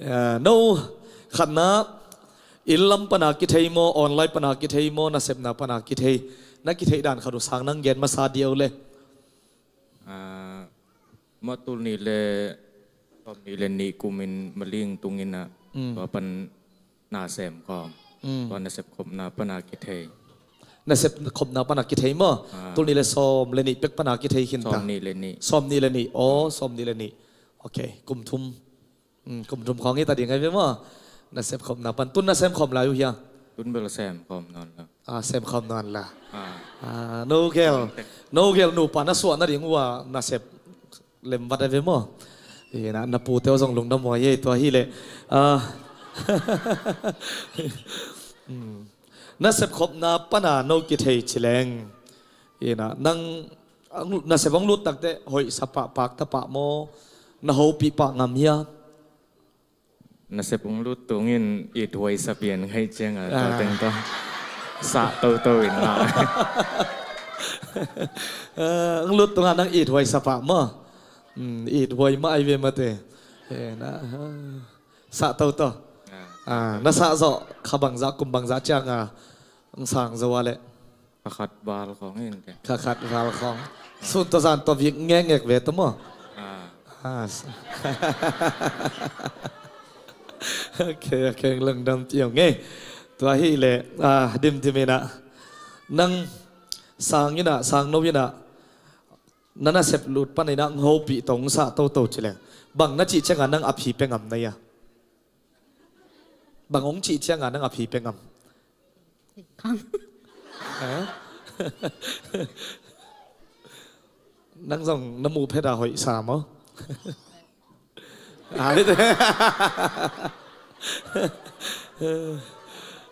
Ah, no khatna. Inn lam pana kithei maw, online pana kithei maw, nasepna pana kithei. Na kithei dan khat uh sang nang gen masa diau le. Ah, maw tul nih le, sawm nih le nih kumin maling tungin ah, mm, tua pan na sem khawm. Mm. Tua nasep khopna pana kithei. Nasep khopna pana kithei maw? Ah. Tul nih le sawm le nih pek pana kithei khin ta. Sawm nih le nih. Sawm nih le nih. Aw, sawm nih le nih. Ok, kum thum. Mm, kum thum khawng hi ta ding ai ve maw? Nasep khawm na pan. Tun na sem khawm lai uh hia? Tun bel sem khawm nawn la. Ah, sem khawm nawn la. Ah. Ah, no gel. No gel nupa na suah nading uh a nasep lem vat ai ve maw? Hi na, na pute uh zong lungdam huai ei tua hi leh. Ah. Mm. Nasep khopna pana no kithei ci leng. Hi na, nang Ang, nasep hong lut takte hoih sa pah, pakta pah maw? Na hopih pah ngam hia? Nasep hong lut tungin it huai sa pian ngaih ciang a, ah, tua teng tawh sah toto in ngah. Ah, hong lut tungah nang it huai sa pah maw? Hmm, it huai mah ai ve mate. Eh, na, ah, sah toto. Ah. Ah, na sah zawh kha bangzah, kum bangzah ciang a hong sang zo a leh. Kha khat val khawng hi in te. Kha khat val khawng. Sun tawh zan tawh vik ngekngek ve tawh maw? Ah. Ah, s-, ok, ok, lungdam piau ngei. Tua hi leh, ah, dimdim in ah. Nang sang in ah, sang no in ah. Na nasep lut pan in ah, hong hopih tawh hong sah toto ci leng. Bang na cih ciangah nang a phi pia ngam na hia? Bang hong cih ciangah nang a phi pia ngam? Khang. Ha? Nang zong na muh phet a hoih sa maw? Ai,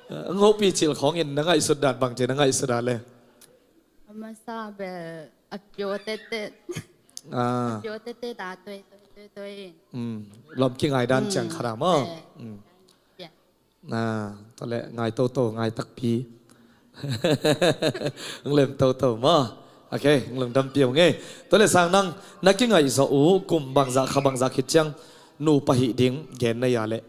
hong hopih cil khawngin na ngaihsut dan bang ci na ngaihsut a le? A masa bel a pio tete. Ah. A pio tete ta tuai, tuai, tuai, tuai. Mm. Lawm kingai dan, mm, ciang khat a maw? Eh. Mm. Yeah. Ah, tua leh ngai toto, ngai takpi. Hong lem toto maw? Ok, hong lungdampih uh ing ei. Tua leh sang nang, na kingaihzawh uh kum bangzah kha bangzah khit ciang nupa hih ding gen na hia leh?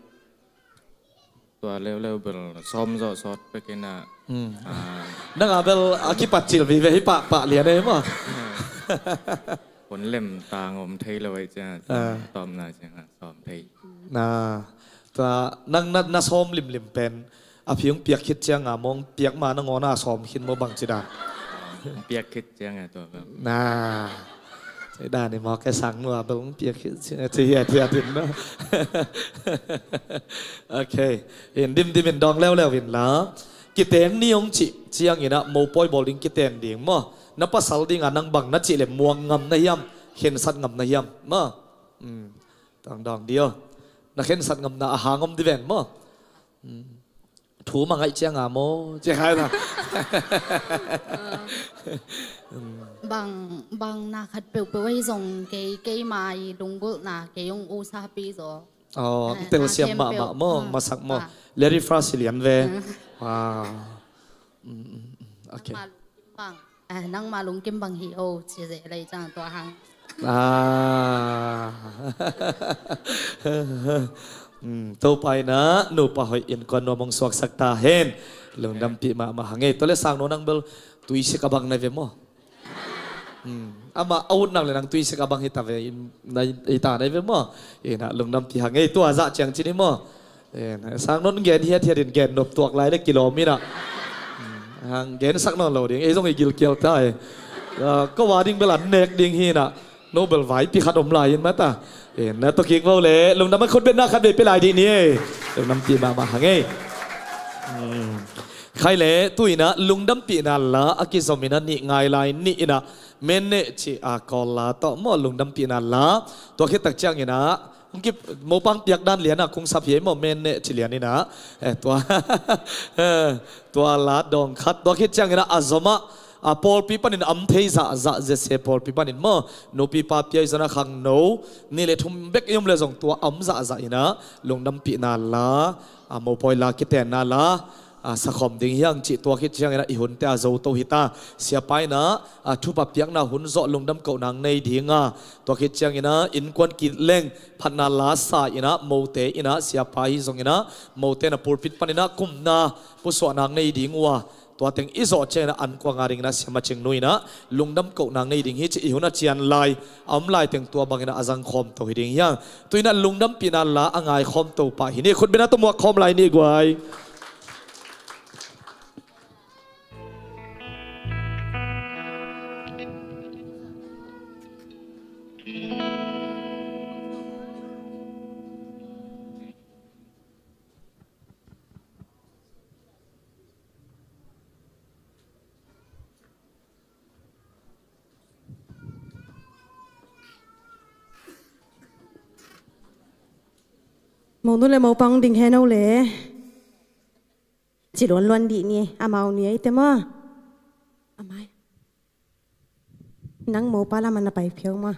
Tua leuleu bel sawm zawh sawt pek in ah. Hmm. Ah. Nang a bel a kipat cil vive hi pahpah lian ei maw? Hun lem tang om thei lo ei ciang, ah, tawpna ciang ah sawm thei. Na, tua nang na, na sawm limlim pen a phi hong piak khit ciang a mawng piak ma nangawn a sawm khin maw, bangci dan? Piak khit ciang a tua bel. Na. Ci dan i mawk e, sang nu a bel hong piak khit ciang a ci hiathiat in maw. Ok. In dimdim in dawng leuleu in la. Kiteng ni hong cih ciangin ah mopawi bawl ding kiten ding maw? Na pasal ding a nang bang na cih leh muang ngam na hiam? Khensat ngam na hiam maw? Hmm. Dawng dawng di aw. Na khensat ngamna a hang om di ven maw? Hmm. Thu ma ngaih ciang a maw? Ci khai na. Bang, bang na khat peuhpeuh ahi zong kei, keima i lunggulhna kei hong usapi zaw. Aw, eh, telsiam mahmah maw, masak maw. Larry Frost hi lian ve. Wow. Mm, mm, mm. Ok. Nangmah lungkim bang, eh, nangmah lungkim bang hi o, ci zeh lei ciang tua hang. Ah. Mm, Topa in ah nupa hoih innkuan nuam hong suaksak ta hen. Lungdampih mahmah hang ei. Tua leh sang nu nang bel tuisik a bang na ve maw? Hmm. Amah a ut nak leh nang tuisik a bang hita ve, in, na, hita na hi ve maw? Ina lungdampih hang ei, tua zah ciang ci ni maw? Ina sang nu in gen hiathiat in gen nop tuak lai leh kilawm ina. Hmm. Hang gensak nawn lo ding, ei zong i gilkial ta e. Ah, ko a ding bel an nek ding hi ina. No bel vaipi khat om lai in mata. Ina tua kik vo leh lungdam a khut betna khat vei pia lai dih ni e. Lungdampih mahmah hang ei. Hmm. Khai leh tu ina lungdampihna la a kizom ina nih ngai lai ni ina. Menneh ci a Kawl la tawh maw, lungdampihna la. Tua khit tak ciangin ah hong kip, mopa hong piak dan lian ah kung sap hi ei maw, menneh ci lian in ah. Eh, tua, eh, tua la dawng khat. Tua khit ciangin ah a zom ah, a pawlpi panin a om thei zahzah zese pawlpi panin maw, nupi papi ahi zong a khangno nih leh thum bek i om leh zong tua a om zahzah in ah lungdampihna la, a mopawi la, kitenna la, a, sakhawm ding hi hang cih. Tua khit ciangin ah i hunte a zo to hi ta. Siapa in ah, a, thupha piakna hun zawh lungdam koh nang nei ding a. Tua khit ciangin ah innkuan kit leng phatna la sa in ah mote in ah, siapa hi zongin ah mote in ah pulpit panin ah kumna pusuah nang nei ding uh a. Tua teng i zawh ciangin ah an kuang a dingin ah siama cing nu in ah lungdam koh nang nei ding hi cih i hun a cian lai, a om lai teng tua bangin ah a zangkhawm to hi ding hi hang. Tu in ah lungdampihna la a ngaikhawm to pah hi ni. Khut betna tawh muak khawm lai ni guai. Monu le mopa hong ding hen o le. Ci luanluan dih ni, amau ni ei te maw. A mai. Nang mopa lam ah na pai phiau maw.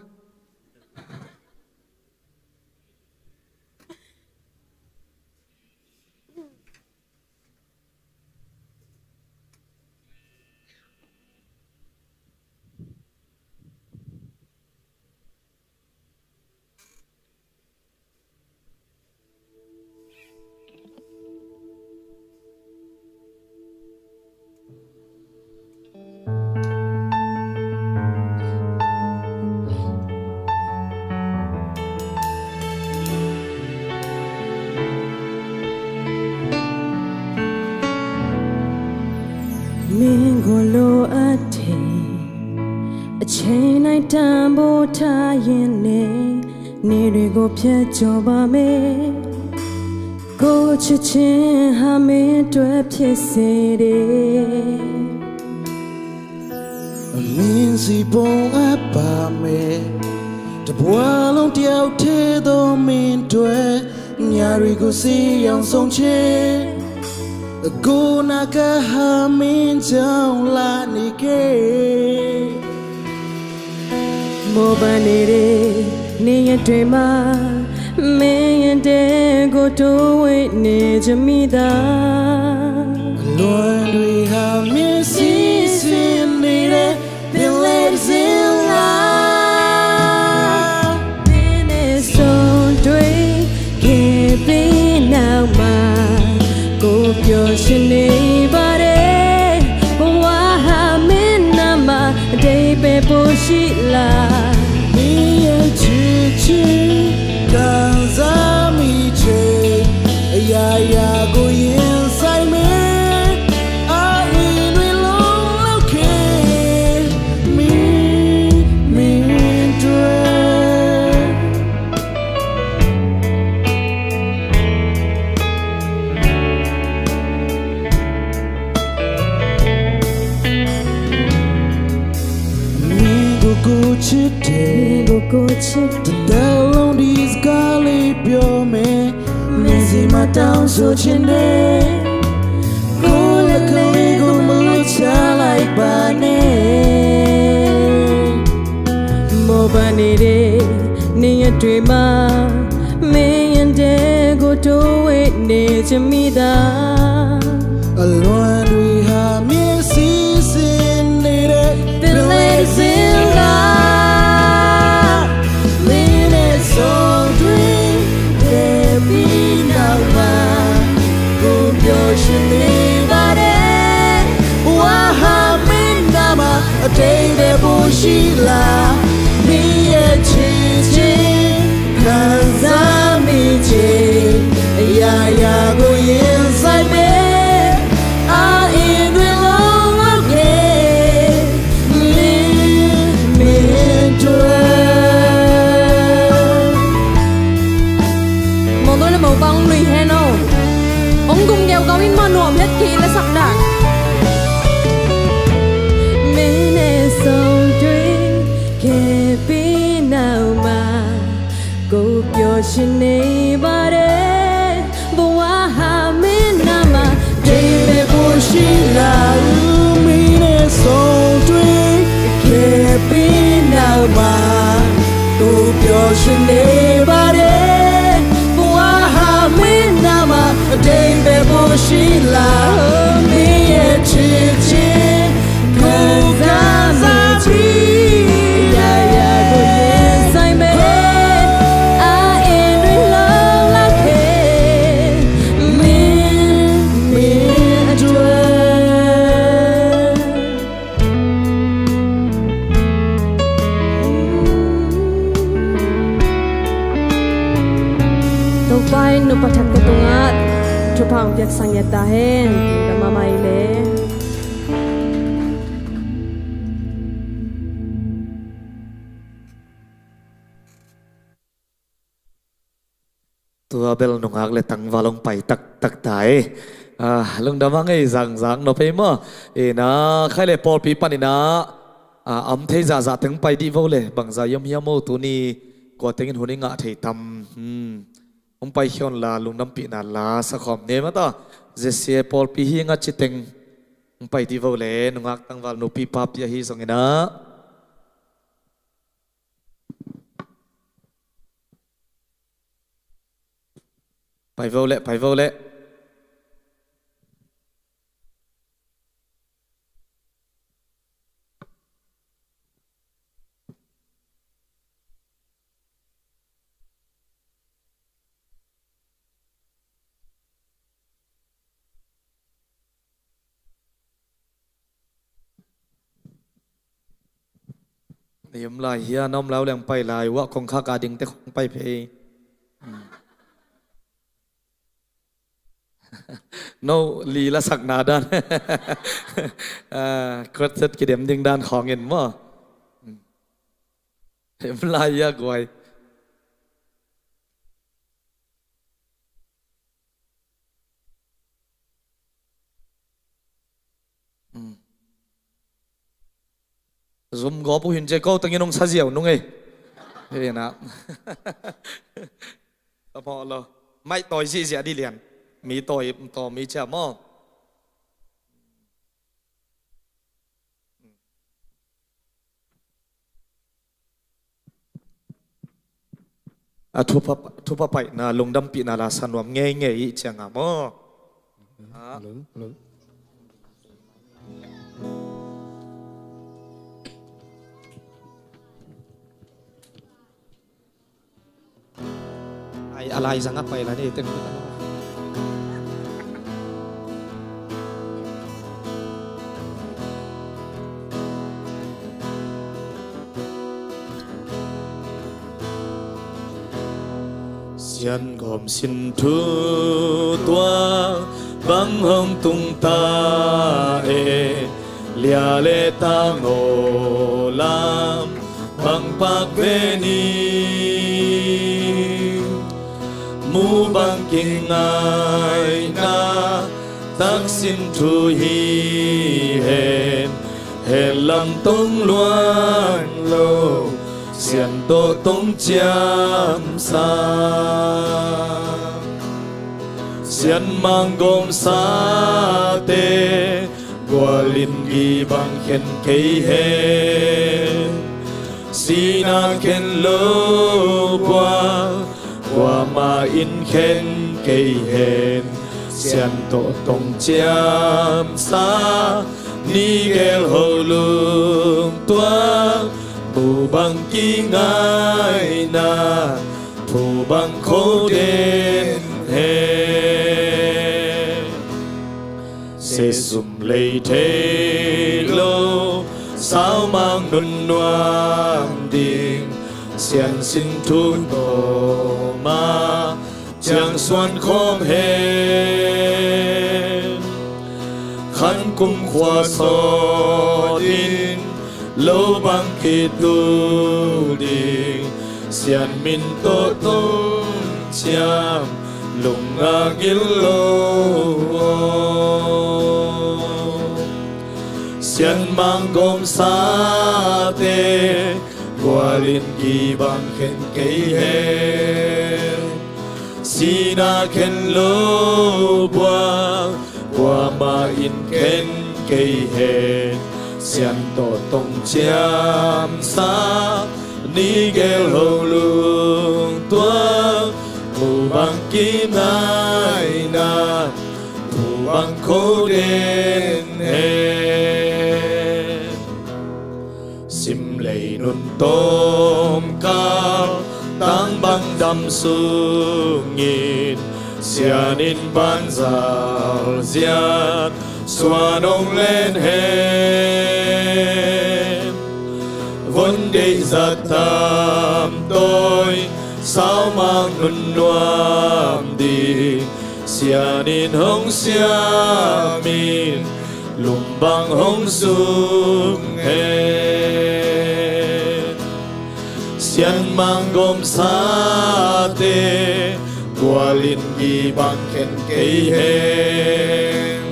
Mingolo ate, a chain I tambo tayene, nirigo pia joba me, go chichen ha me dwe pia sede. မင်းစီပုံအပ်ပါမယ်။ တဘဝလုံးတယောက်တည်းသောမင်းအတွက် ညတွေကိုစီအောင်ဆုံးခြင်း။ အခုနာကဟာမင်းကြောင့်လာနေခဲ့။ မောပန်းနေတဲ့နေ့ရက်တွေမှာ မင်းရဲ့တဲကိုတိုးဝေးနေချင်မိတာ လွန်တွေဟာမျက်စိစင်နေတဲ့ပင်လယ်တစ်စင်းလား မင်းနဲ့ဆုံတွေ့ခဲ့ပြီးနောက်မှာကိုပျော်ရွှင်နေပါတယ်ဘဝဟာမင်းနာမှာအတိတ်ပဲပိုရှိလား 你也轻轻看着迷情，呀呀，孤雁在美，爱与你拢了给明明对。 မင်းကိုကိုချစ်တယ် မင်းကိုကိုချစ်တယ် တစ်သက်လုံးဒီစကားလေးပြောမယ် မင်းစီမှာတောင်းဆိုချင်တယ် ကိုယ့်လက်ကလေးကိုမလွတ်ချလိုက်ပါနဲ့ မောပန်းနေတဲ့နေရတွေမှာမင်းရဲ့တဲကိုတိုးဝေးနေချင်မိတာ အလွန်တွေဟာမျက်စိစင်နေတဲ့ပင်လယ်စင်ကမင်းနဲ့ဆုံးတွေ့ခဲ့ပြီးနောက်မှာကိုပျော်ရွှင်နေပါတယ်ဝါဟာမင်းနာမှာအတိတ်ပဲပိုရှိလားမင်းရဲ့ချစ်ခြင်းခံစားမိခြင်းအရာရာကိုရင်ဆိုင်မယ်အာအင်းတွေလုံးဝကလေးမင်းမင်းတို့မောင်တို့လည်းမောင်ပန်းလွင်ဟဲနော်အောင်ကုံငယ်ကောင်းရင်မနှော်မြတ်ကီလက်sắcတာမင်းနဲ့ဆုံးတွေ့ခဲ့ပြီးနောက်မှာကိုပျော်ရွှင်နေပါတယ်ဘဝဟာမင်းနာမှာဒိဗ်ပိုရှိလာဦးမင်းနဲ့ဆုံးတွေ့ခဲ့ပြီးနောက်မှာကိုပျော်ရွှင်နေပါတယ်ဘဝဟာမင်းနာမှာအတိတ်ပဲပိုရှိလာဦးမင်းရဲ့ချစ်ခြင်းကိုခံစားပြီးရာရာကိုရင်ဆိုင်မယ်အာအင်းတွေလောက်လာခဲ့မင်းမင်းအတွက် Topa in nupa that ka tungah thupha hong piaksak ngiat ta hen. Ka mamai le. Tua bel nungak le tangval hong pai taktak ta e. Ah, lungdam a ngei zangzang nop ei maw. Ina khai le pawlpi pan ina ah, am thei zahzah teng pai dih vo le bangza yom hiam maw tuni kua tengin hun i ngah thei tam. Hmm. Hong pai khiawn la lungdampihna la sakhawm ne mata. Zesia pawlpi hi nga ci teng hong pai dih vo le nungak tangval nupi papi ahi zong ina. Pai vo le, pai vo le. Yom lai hia, na om lai uh leng pai lai uh ah kongkhak a dingte khong pai phei. No li lasakna dan. Ah, khuatset kidem ding dan khawngin maw. Yom lai hia guai. Zum gawp uh hin cia ko tengin hong sa ziau nung ei. Hei na. A phawh lo. Maih tawi zihziah dih lian. Mi tawi taw mi cia maw. A thupha, thupha paihna, lungdampihna la sa nuam ngeingei i cianga maw? Hello, hello. Ai, a lai zang a pai la ni teng. Sian gawm sin thu tua bang hong tung ta e, lia le tang aw lam bang pak ve ni. Mu bang kingaina taksin thu hi hen, het lam tong luang lo, sian tawh tong ciamsa. Sian manggawmsate gualin gibang khen kei hen, sina khen lo buang kuamah in khen kei hen, sian tawh tong ciamsa. Ni gel ho lungtuak, mu bang kingaina, phu bang kho den hen. Sesum lei thei lo, saumang nun nuam ding, sian sin thu tawh ma ciang suan khawm hen. Khan kum khua sawt in, lo bang kitu ding, sian min tawh tong ciam, lung a gil lo. Sian manggawmsate gualin gibang khen kei hen, sina khen lo buang kuamah in khen kei hen, sian tawh tong ciamsa. Ni gel ho lungtuak, mu bang kingaina, phu bang kho den hen. Sim lei nun tawm kal, tang bang dam sungin, sian in banzal ziat suan hong len hen. Von deih zat tam tawi, saumang nun nuam ding, sian in hong siam in, lum bang hong sung hen. Sian manggawmsate gualin gibang khen kei hen,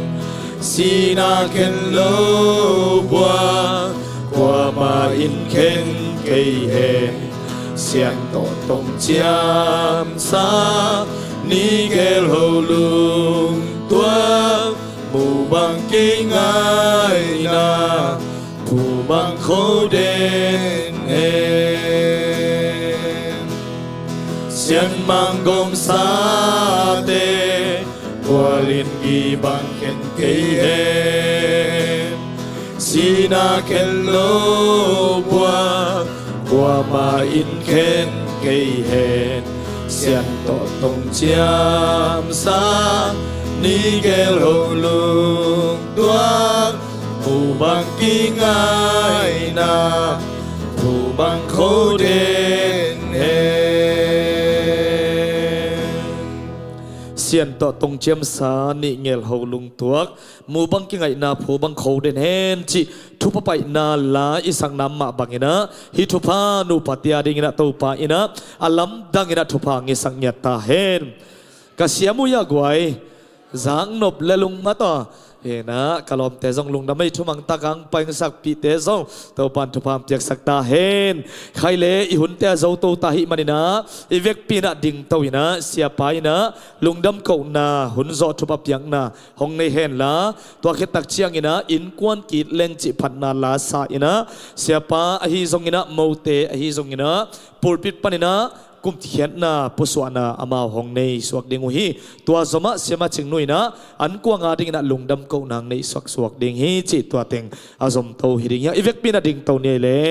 sina khen lo buang kuamah in khen kei hen, sian tawh tong ciamsa. Ni gel ho lungtuak, mu bang kingaina, phu bang kho den hen. Sian manggawmsate gualin gibang khen kei hen, sina khen lo buang kuamah in khen kei hen, sian tawh tong ciamsa. Ni gel ho lungtuak, mu bang kingaina, phu bang kho den hen. Sian tawh tong ciamsa, ni gel ho lungtuak, mu bang kingaina, phu bang kho den hen cih thupha paihna la i sakna mah banginah, hih thupha nupa tia dinginah Topa inah a lamdanginah thupha ngisak ngiat ta hen. Ka siam uh ia guai, zaknop le lungmat aw. Hinah ka lawmte zong lungdam ei, thumang tak ang pangsakpihte zong Topan thupha piaksak ta hen. Khai le i hunte a zoto ta hih maninah i vekpi inah dingto inah siapa inah lungdam kohna hun zawh thupha piakna hong nei henla, tua khittak cianginah innkuan kit leng cih phatna la sa inah siapa ahi zonginah mote ahi zonginah pulpit paninah kumkhiatna pusuahna amau hong nei suak ding uh hi. Tua zomah siamah Cing Nu in ah an kuang a dingin ah lungdam kohna hong nei suaksuak ding hi cih tua teng a zomto hi ding hi. I vekpi in ah dingto ni ei le.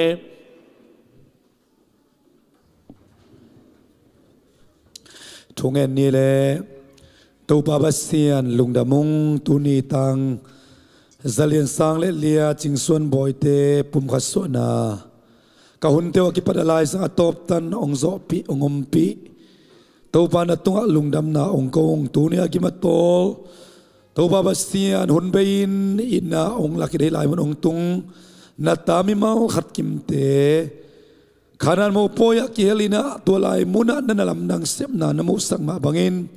Thungen ni le. Topa Pasian lungdam ung, tuni tang Za Lian Sang le Lia Cing Suan Bawite pumkhat suahna ka hunte uh a kipat a laizang a tawptan hong zawhpih, hong ompih. Topa na tungah lungdamna hong ko ung, tuni a gim a tawl Topa Pasian hun bei-in itna hong lak i deih lai mun hong tung na ta mimal khat kimte Kanaan mopawi ah kihel in ah tua lai munah na na lamdang sepna na muhsak mah bangin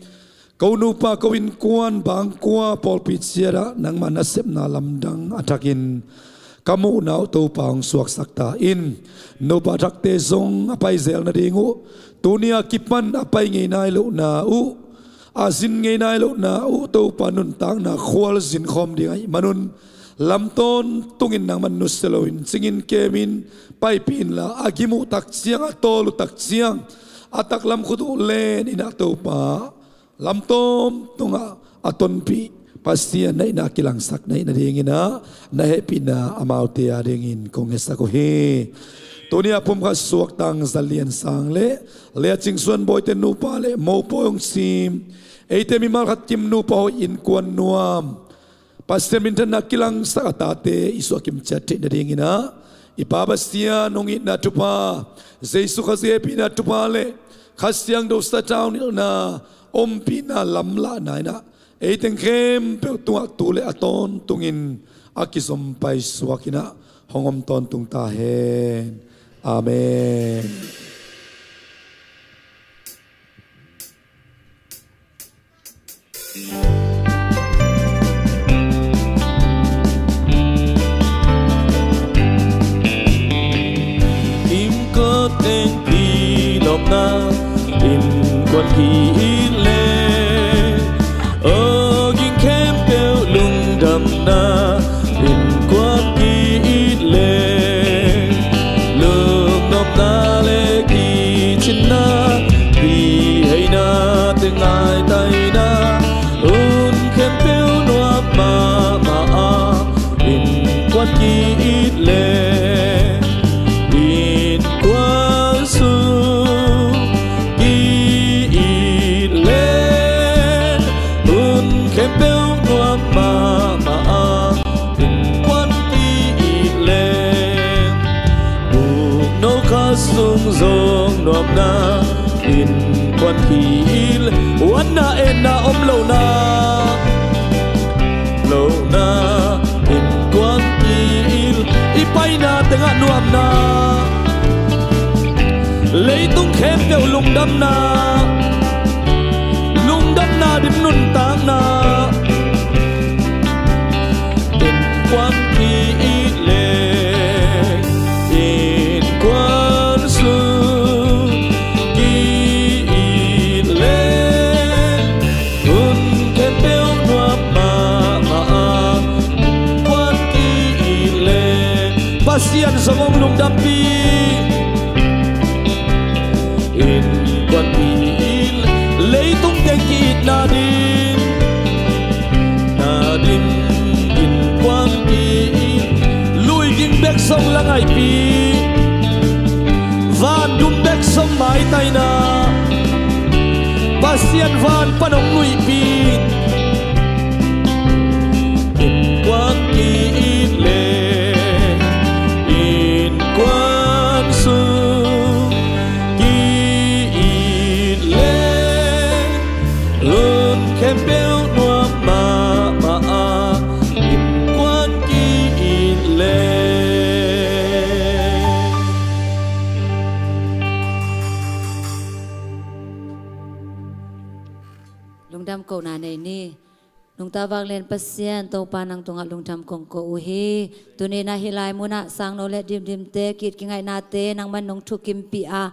ko nupa ko innkuan bangkua pawlpi ciat ah nangmah na sepna lamdang a thakin ka muhna uh Topa hong suaksak ta in. Nupa thakte zong a paizel nading uh tuni a kipan a pai ngei nai lohna uh a zin ngei nai lohna uh Topa nuntakna khualzin khawm ding ahih manun lam tawntungin nangman nusia loin cingin kemin paipih inla a gim uh takciang a tawl uh takciang a taklam khut uh len in ah Topa lam tawntungah a tonpih Pasian na hihna kilangsak na hih nadingin ah na hehpihna amaute a dingin kong ngetsak uh hi. Tuni a pumkhat suak tang Za Lian Sang le Lia Cing Suan Bawite nupa le mopawi hong sim eite mimal khat kim nupa hoih innkuan nuam Pasian minthanna kilangsak a tate i suahkim ciat theih nadingin ah i Pa Pasian hong itna thupha, Jesu Khazih hehpihna thupha le Kha Siangtho sathau nilhna ompihna lamlahna in ah ei teng khempeuh tungah tu le a tawntungin a kizom paisuak in ah hong om tawntung ta hen. Amen. Kimkot teng kilawpna innkuan ki-it le, aw ging khempeuh lungdamna innkuan ki-it le, lungnopna le kicinna kiheina teng ngaitaina un khempeuh nuam mahmah a, innkuan ki-it le, innkuan sung ki-it le, un khempeuh nuam mahmah a, innkuan ki-it le, bukno kha sung zong nuamna innkuan ki-it le, uanna enna om lohna, lohna innkuan ki-it le, i paina tengah nuamna, leitung khempeuh lungdamna, lungdamna dim nuntakna, innkuan ki-it le, innkuan sung ki-it le, un khempeuh nuam mahmah a, innkuan ki-it le, Pasian zong hong lungdampih. Innkuan ki-it le, leitung teng ki-itna ding na ding, innkuan ki-it, lui ging bek zong la ngaihpih, van dum bek zong maitaina, Pasian van pan hong nuihpih. Innkuan ki-it le, innkuan sung ki-it le, un khempeuh nuam mahmah a, innkuan ki-it le. Lungdam kohna nei ni. Nungta vanglian Pasian Topa nang tungah lungdam kong ko uh hi. Tuni-in ah hih lai munah sangno le dimdimte, ki-it kingaihnate nangman nong thukimpih a,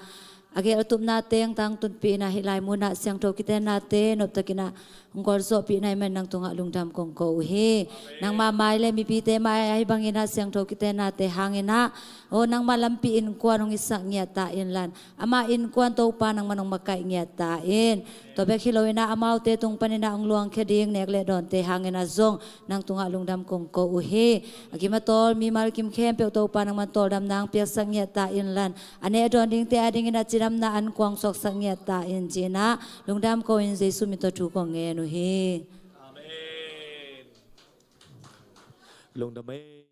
A gel a tupna teng tangtunpih in ah hih lai munah siangtho kitennate noptakin ah hong gualzawhpih na hih manin nang tungah lungdam kong ko uh hi. Nangma mai le mipite mai ahi bangin ah siangtho kitennate hangin ah, aw, nangma lampi innkuan hong hisak ngiat ta inla, ama innkuan Topa nangman hong makaih ngiat ta in. Tua bek hi loin ah amaute tung panin ah hong luangkhia ding nek le dawnte hangin ah zong nang tungah lungdam kong ko uh hi. A gim a tawl mimal kim khempeuh Topa nangman tawldamna hong piaksak ngiat ta inla, a neh dawn dingte adingin a cidamna ankuang suaksak ngiat ta in ci-in ah lungdam ko-in Jesu min tawh thu kong ngen uh hi. Amen. Lungdam ei.